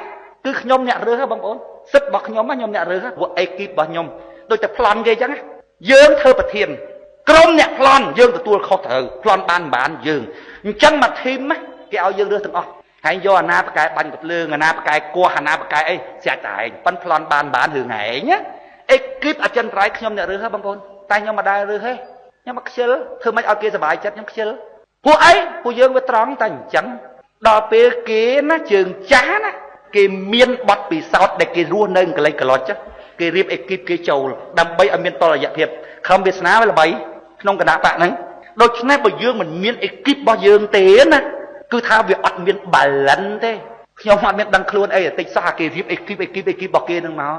Speaker 1: គឺខ្ញុំអ្នករើសបងប្អូនសិទ្ធរបស់ខ្ញុំខ្ញុំអ្នករើសពួកអេគីបរបស់ខ្ញុំដូចតែប្លន់គេអញ្ចឹងយើងធ្វើប្រធានក្រុមអ្នកប្លន់យើងទទួលខុសត្រូវប្លន់បានមិនបានយើងអញ្ចឹងមកធីមគេឲ្យយើងរើសទាំងអស់ហើយយកអាណាបកែបាញ់កំភ្លើងអាណាបកែគោះអាណាបកែអីស្រាច់តែឯងប៉ិនប្លន់បានបានរឿងឯងអេគីបអចិន្ត្រៃយ៍ខ្ញុំអ្នករើសបងប្អូនតែខ្ញុំមិនដែលរើសទេខ្ញុំមកខ្ជិលធ្វើម៉េចឲ្យគេសុបាយចិត្តខ្ញុំខ្ជិលពួកអីពួកយើងវាត្រង់តែអញ្ចឹងដល់ពេលគេណាជើងចាស់ណាគេមានបទពិសោធន៍ដែលគេរស់នៅកលិចកលុចគេរៀបអេគីបគេចូលដើម្បីឲ្យមានតុល្យភាពខំវាសនាវាល្បីក្នុងគណៈបកហ្នឹងដូច្នេះបើយើងមិនមានអេគីបរបស់យើងទេណាគឺថាវាអត់មានបាឡិនទេខ្ញុំអត់មានដឹងខ្លួនអីតិចសោះអាគេរៀបអេគីបអេគីបអេគីបរបស់គេហ្នឹងមក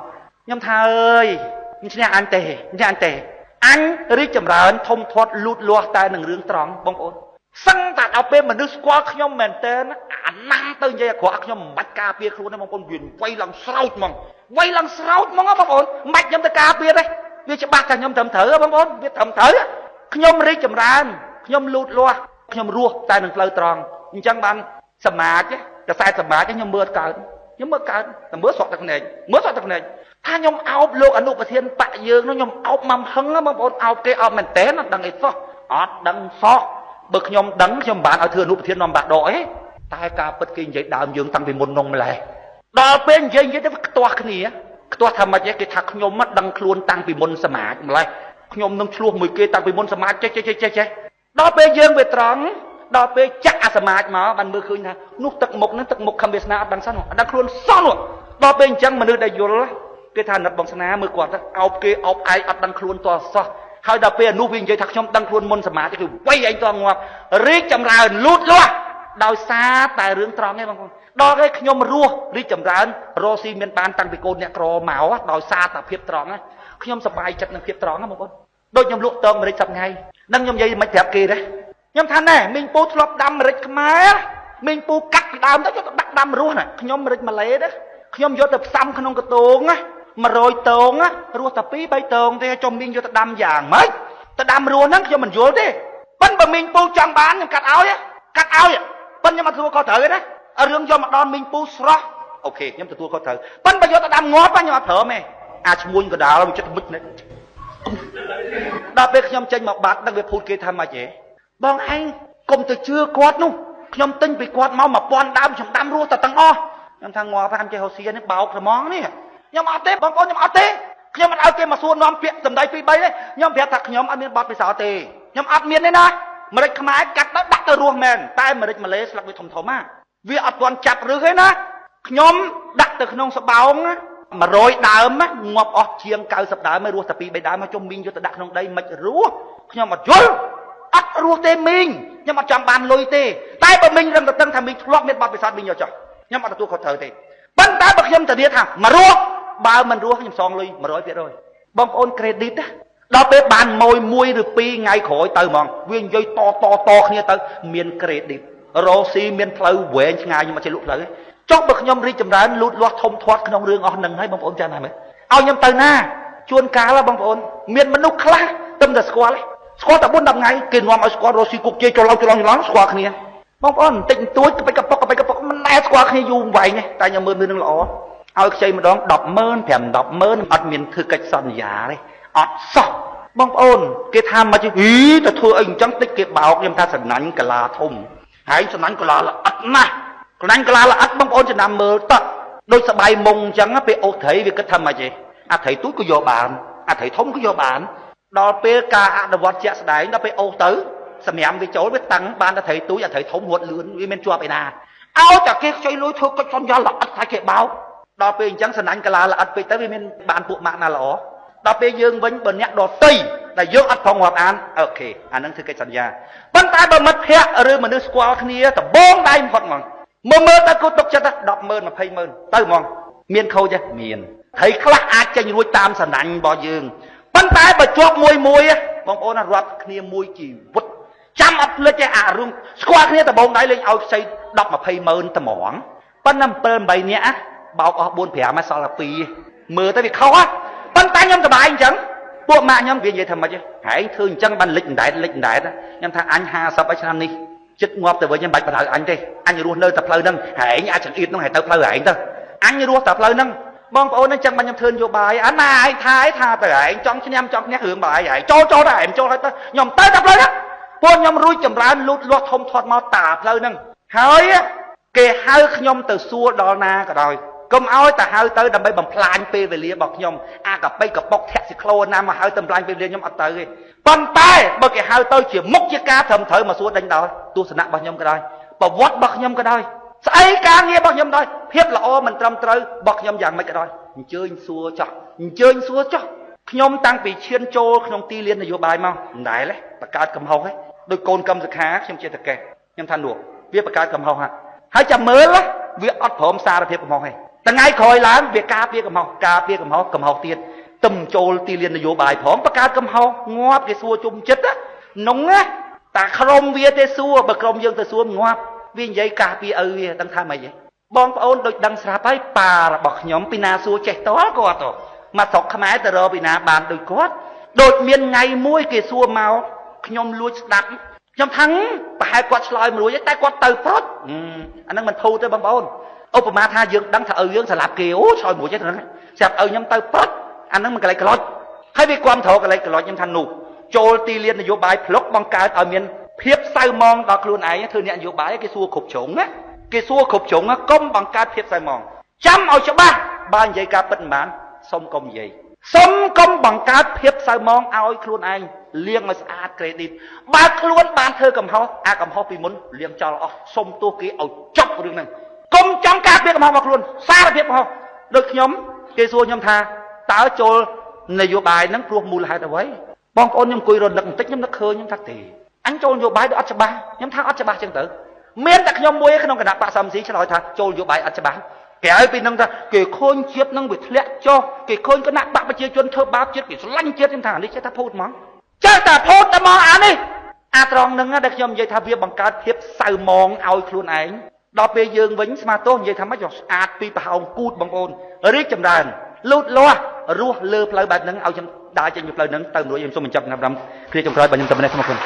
Speaker 1: ខ្ញុំថាអើយឈ្នះអញទេឈ្នះអញទេអញរីកចម្រើនធំធាត់លូតលាស់តែនឹងរឿងត្រង់បងប្អូនសឹងតែដល់ពេលមនុស្សស្គាល់ខ្ញុំមែនតើអាណាំងទៅនិយាយអាក្រក់ខ្ញុំមិនបាច់ការពារខ្លួនទេបងប្អូនវាវៃឡើងស្រោចហ្មងវៃឡើងស្រោចហ្មងបងប្អូនមិនបាច់ខ្ញុំទៅការពារទេវាច្បាស់ថាខ្ញុំត្រឹមត្រូវបងប្អូនវាត្រឹមត្រូវខ្ញុំរីកចម្រើនខ្ញុំលូតលាស់ខ្ញុំរស់តែនឹងផ្លូវត្រង់អញ្ចឹងបានសមាជកសែតសមាជខ្ញុំមើលកើតខ្ញុំមើលកើតតែមើលស្រក់ទឹកភ្នែកមើលស្រក់ទឹកភ្នែកថាខ្ញុំអោបលោកអនុប្រធានបកយើងនោះខ្ញុំអោបម៉ាំហឹងបងប្អូនអោបគេអោបមែនតើអត់ដឹងអីសោះអត់ដឹងសោះបើខ្ញុំដឹងខ្ញុំមិនបានឲ្យធ្វើអនុប្រធាននាំបាក់ដកអីតែការពិតគេនិយាយដើមយើងតាំងពីមុននងម្លេះដល់ពេលនិយាយទៅខ្ទាស់គ្នាខ្ទាស់ថាម៉េចគេថាខ្ញុំមិនដឹងខ្លួនតាំងពីមុនសមាជម្លេះខ្ញុំនឹងឆ្លោះមួយគេតាំងពីមុនសមាជចេះចេះចេះចេះដល់ពេលយើងវាត្រង់ដល់ពេលចាក់អាសមាជមកបានមើលឃើញថានោះទឹកមុខហ្នឹងទឹកមុខខំវាសនាអត់ដឹងសោះអត់ដឹងខ្លួនសោះនោះដល់ពេលអញ្ចឹងមនុស្សដែលយល់គេថាណិតបងស្នាមើលគាត់អោបគេអោបឯងអត់ដឹងខ្លួនតសោះហើយដល់ពេលនោះវានិយាយថាខ្ញុំដឹងខ្លួនមុនសមាជគឺវៃឯងតងាប់រីកចម្រើនលូតលាស់ដោយសារតែរឿងត្រង់ឯងបងប្អូនដល់គេខ្ញុំរស់រីកចម្រើនរស់ស៊ីមានបានតាំងពីកូនអ្នកក្រមកដោយសារតែភាពត្រង់ខ្ញុំសប្បាយចិត្តនឹងភាពត្រង់បងប្អូនដូចខ្ញុំលក់តងម្រេចសប្ងៃនឹងខ្ញុំនិយាយមិនប្រាប់គេទេខ្ញុំថាណែមីងពូធ្លាប់ដាំម្រេចខ្មែរមីងពូកាត់ពីដើមទៅយកទៅដាក់ដាំរស់ណាខ្ញុំម្រេចម៉ាឡេទេខ្ញុំយកទៅផ្សំក្នុងកតងណា100តងរស់តែ2 3តងទេចុះមីងយកទៅដាំយ៉ាងម៉េចទៅដាំរស់ហ្នឹងខ្ញុំមិនយល់ទេប៉ិនបើមីងពូចង់បានខ្ញុំកាត់ឲ្យកាត់ឲ្យប៉ិនខ្ញុំអត់ទទួលខុសត្រូវទេណារឿងយកមកដល់មីងពូស្រស់អូខេខ្ញុំទទួលខុសត្រូវប៉ិនបើយកទៅដាំងាប់ខ្ញុំអត់ព្រមទេអាឈ្មួញកដាលវាចិត្តមុជនេះដល់ពេលខ្ញុំចេញមកបាត់ដឹងវាភូតគេថាម៉េចទេបងឯងកុំទៅជឿគាត់នោះខ្ញុំទិញពីគាត់មក1000ដើមខ្ញុំដាំរស់តែទាំងអស់ខ្ញុំថាងាប់តាមចេះហូសៀនេះបោកត្មងនេះខ្ញុំអត់ទេបងប្អូនខ្ញុំអត់ទេខ្ញុំមិនឲ្យគេមកសួរនាំពាក្យសម្ដី2 3ទេខ្ញុំប្រាប់ថាខ្ញុំអត់មានបទពិសោធន៍ទេខ្ញុំអត់មានទេណាម្រេចខ្មែរកាត់ទៅដាក់ទៅរស់មែនតែម្រេចម៉ាឡេស្លឹកវាធំធំណាវាអត់ទាន់ចាប់ឬទេណាខ្ញុំដាក់ទៅក្នុងសបោង100ដើមងាប់អស់ជាង90ដើមហើយរស់តែ2 3ដើមមកជុំមីងយកទៅដាក់ក្នុងដីមិនរស់ខ្ញុំអត់យល់អត់រស់ទេមីងខ្ញុំអត់ចង់បានលុយទេតែបើមីងរឹងទៅតឹងថាមីងធ្លាប់មានបទពិសោធន៍មីងយកចុះខ្ញុំអត់ទទួលខុសត្រូវទេប៉ុន្តែបើខ្ញុំធានាថាមករស់បើមិនរស់ខ្ញុំសងលុយ100%បងប្អូនក្រេឌីតណាដល់ពេលបានម៉ួយ1ឬ2ថ្ងៃក្រោយទៅហ្មងវានិយាយតតតគ្នាទៅមានក្រេឌីតរ៉ូស៊ីមានផ្លូវវែងឆ្ងាយខ្ញុំអត់ចេះលក់ផ្លូវទេចុះបើខ្ញុំរីកចម្រើនលូតលាស់ធំធាត់ក្នុងរឿងអស់ហ្នឹងហើយបងប្អូនចាំណាមើលឲ្យខ្ញុំទៅណាជួនកាលបងប្អូនមានមនុស្សខ្លះទឹមតែស្គាល់ស្គាល់តែ4 10ថ្ងៃគេនាំឲ្យស្គាល់រ៉ូស៊ីគុកជេចុះឡើងចុះឡើងស្គាល់គ្នាបងប្អូនបន្តិចបន្តួចកបិចកប៉ុកកបិចកប៉ុកមិនណែស្គាល់គ្នាយូរវែងទេតែខ្ញុំមើលនឹងល្អឲ្យខ្ចីម្ដង100,000 5 10,000អត់មានធ្វើកិច្ចសន្យាទេអត់សោះបងប្អូនគេថាមកហីទៅធ្វើអីអញ្ចឹងតិចគេបោកខ្ញុំថាសំណាញ់កាឡាធំហើយសំណាញ់កាឡាល្អិតណាស់សំណាញ់កាឡាល្អិតបងប្អូនចំណាំមើលតដូចសបាយមុងអញ្ចឹងពេលអូសត្រីវាគិតថាម៉េចទេអាត្រីទូចក៏យកបានអាត្រីធំក៏យកបានដល់ពេលការអនុវត្តជាក់ស្ដែងដល់ពេលអូសទៅសម្រាប់វាចូលវាតឹងបានតែត្រីទូចអាត្រីធំរត់លឿនវាមិនជាប់ឯណាឲ្យតែគេខ្ចីលុយធ្វើកិច្ចសន្យាល្អិតថាគេបោកដល់ពេលអញ្ចឹងសំណាញ់កាឡាល្អិតពេកទៅវាមានបានពួកម៉ាក់ណាល្អដល់ពេលយើងវិញបើអ្នកដតីដែលយើងអត់ផងរាប់អានអូខេអានឹងធ្វើកិច្ចសន្យាប៉ុន្តែបើមិត្តភ័ក្តិឬមនុស្សស្គាល់គ្នាដបងដៃបំផុតហ្មងមើលទៅគូទុកចិត្ត100000 200,000ទៅហ្មងមានខូចទេមានត្រីខ្លះអាចចេញរួចតាមសំណាញ់របស់យើងប៉ុន្តែបើជាប់មួយមួយ បងប្អូនណារាប់គ្នាមួយជីវិតចាំអត់ភ្លេចទេអារឿងស្គាល់គ្នាដំបូងដៃលេងឲ្យខ្ចី10 20ម៉ឺនត្មងប៉ុន្តែ7 8នាក់បោកអស់4 5សល់តែ2មើលទៅវាខុសប៉ុន្តែខ្ញុំសប្បាយអញ្ចឹងពួកម៉ាក់ខ្ញុំវានិយាយថាម៉េចហែងធ្វើអញ្ចឹងបានលិចអណ្ដែតលិចអណ្ដែតខ្ញុំថាអញ50ហើយឆ្នាំនេះចិត្តងាប់ទៅវិញមិនបាច់បដៅអញទេអញរស់នៅតែផ្លូវហ្នឹងហែងអាចចង្អៀតហ្នឹងហែងទៅផ្លូវហែងទៅអញរស់តែផ្លូវហ្នឹងបងប្អូនអញ្ចឹងបានខ្ញុំធ្វើនយោបាយអាណាឯងថាឯងថាទៅឯងចង់ឈ្នះចង់ឈ្នះរឿងបើឯងឯងចូលចូលទៅឯងចូលហើយទៅខ្ញុំទៅតែផ្លូវហ្នឹងពួកខ្ញុំរួចចម្រើនលូតលាស់ធំធាត់មកតាផ្លូវហ្នឹងហើយគេហៅខ្ញុំទៅសួរដល់ណាក៏ដោយកុំឲ្យតែហៅទៅដើម្បីបំផ្លាញពេលវេលារបស់ខ្ញុំអាកប៉ិកប៉ុកធាក់ស៊ីក្លូណាមកហៅទៅបំផ្លាញពេលវេលាខ្ញុំអត់ទៅទេប៉ុន្តែបើគេហៅទៅជាមុខជាការត្រឹមត្រូវមកសួរដេញដោលទស្សនៈរបស់ខ្ញុំក៏ដោយប្រវត្តិរបស់ខ្ញុំក៏ដោយស្អីការងាររបស់ខ្ញុំដោយភាពល្អមិនត្រឹមត្រូវរបស់ខ្ញុំយ៉ាងម៉េចក៏ដោយអញ្ជើញសួរចោះអញ្ជើញសួរចោះខ្ញុំតាំងពីឈានចូលក្នុងទីលាននយោបាយមកមិនដែលទេបង្កើតកំហុសទេដោយកូនកម្មសខាខ្ញុំជាតកេះខ្ញុំថានោះវាបង្កើតកំហុសហើយចាំមើលវាអត់ព្រមសារភាពកំហុសទេថ្ងៃក្រោយឡើងវាការពារកំហុសការពារកំហុសកំហុសទៀតទឹមចូលទីលាននយោបាយផងបង្កើតកំហុសងាប់គេសួរជុំចិត្តនងណាតាក្រុមវាទេសួរបើក្រុមយើងទៅសួរងាប់វានិយាយការពារឪវាដឹងថាម៉េចទេបងប្អូនដូចដឹងស្រាប់ហើយប៉ារបស់ខ្ញុំពីណាសួរចេះតល់គាត់ទៅមកស្រុកខ្មែរទៅរកពីណាបានដូចគាត់ដូចមានថ្ងៃមួយគេសួរមកខ្ញុំលួចស្ដាប់ខ្ញុំថាប្រហែលគាត់ឆ្លើយមិនរួចទេតែគាត់ទៅប្រុចអាហ្នឹងមិនធូរទេបងប្អូនឧបមាថាយើងដឹងថាឪយើងស្លាប់គេអូឆ្លើយមួយទេហ្នឹងស្រាប់ឪខ្ញុំទៅប្រុចអាហ្នឹងមិនកលេចក្លុចហើយវាគាំទ្រកលេចក្លុចខ្ញុំថានោះចូលទីលាននយោបាយផ្លុកបង្កើតឲ្យមានភាពសៅមងដល់ខ្លួនឯងធ្វើអ្នកនយោបាយគេសួរគ្រប់ជ្រុងណាគេសួរគ្រប់ជ្រុងកុំបង្កើតភាពសៅមងចាំឲ្យច្បាស់បើនិយាយការពិតមិនបានសុំកុំនិយាយសុំកុំបង្កើតភាពសៅមងឲ្យខ្លួនឯងលាងឲ្យស្អាតក្រេឌីតបើខ្លួនបានធ្វើកំហុសអាកំហុសពីមុនលាងចោលអស់សុំទោសគេឲ្យចប់រឿងហ្នឹងកុំចង់ការពារកំហុសរបស់ខ្លួនសារភាពកំហុសដូចខ្ញុំគេសួរខ្ញុំថាតើចូលនយោបាយហ្នឹងព្រោះមូលហេតុអ្វីបងប្អូនខ្ញុំអង្គុយរនឹកបន្តិចខ្ញុំនឹកឃើញខ្ញុំថាទេអញចូលនយោបាយដូចអត់ច្បាស់ខ្ញុំថាអត់ច្បាស់ចឹងទៅមានតែខ្ញុំមួយក្នុងគណៈបកសំស៊ីឆ្លើយថាចូលនយោបាយអត់ច្បាស់គេឲ្យពីនឹងថាគេឃើញជាតិនឹងវាធ្លាក់ចុះគេឃើញគណៈបកប្រជាជនធ្វើបាបជាតិគេស្រឡាញ់ជាតិខ្ញុំថានេះចេះតែភូតហ្មងចេះតែភូតតែមកអានេះអាត្រង់នឹងដែលខ្ញុំនិយាយថាវាបង្កើតភាពសៅមងឲ្យខ្លួនឯងដល់ពេលយើងវិញស្មាទោសនិយាយថាម៉េចស្អាតពីប្រហោងគូតបងប្អូនរីកចម្រើនលូតលាស់រស់លើផ្លូវបែបហ្នឹងឲ្យខ្ញុំដើរចេញពីផ្លូវហ្នឹងទៅមួយខ្ញុំសូមបញ្ចប់តាមគ្រាចុងក្រោយបាទខ្ញុំតែម្នាក់សូមអរគុណ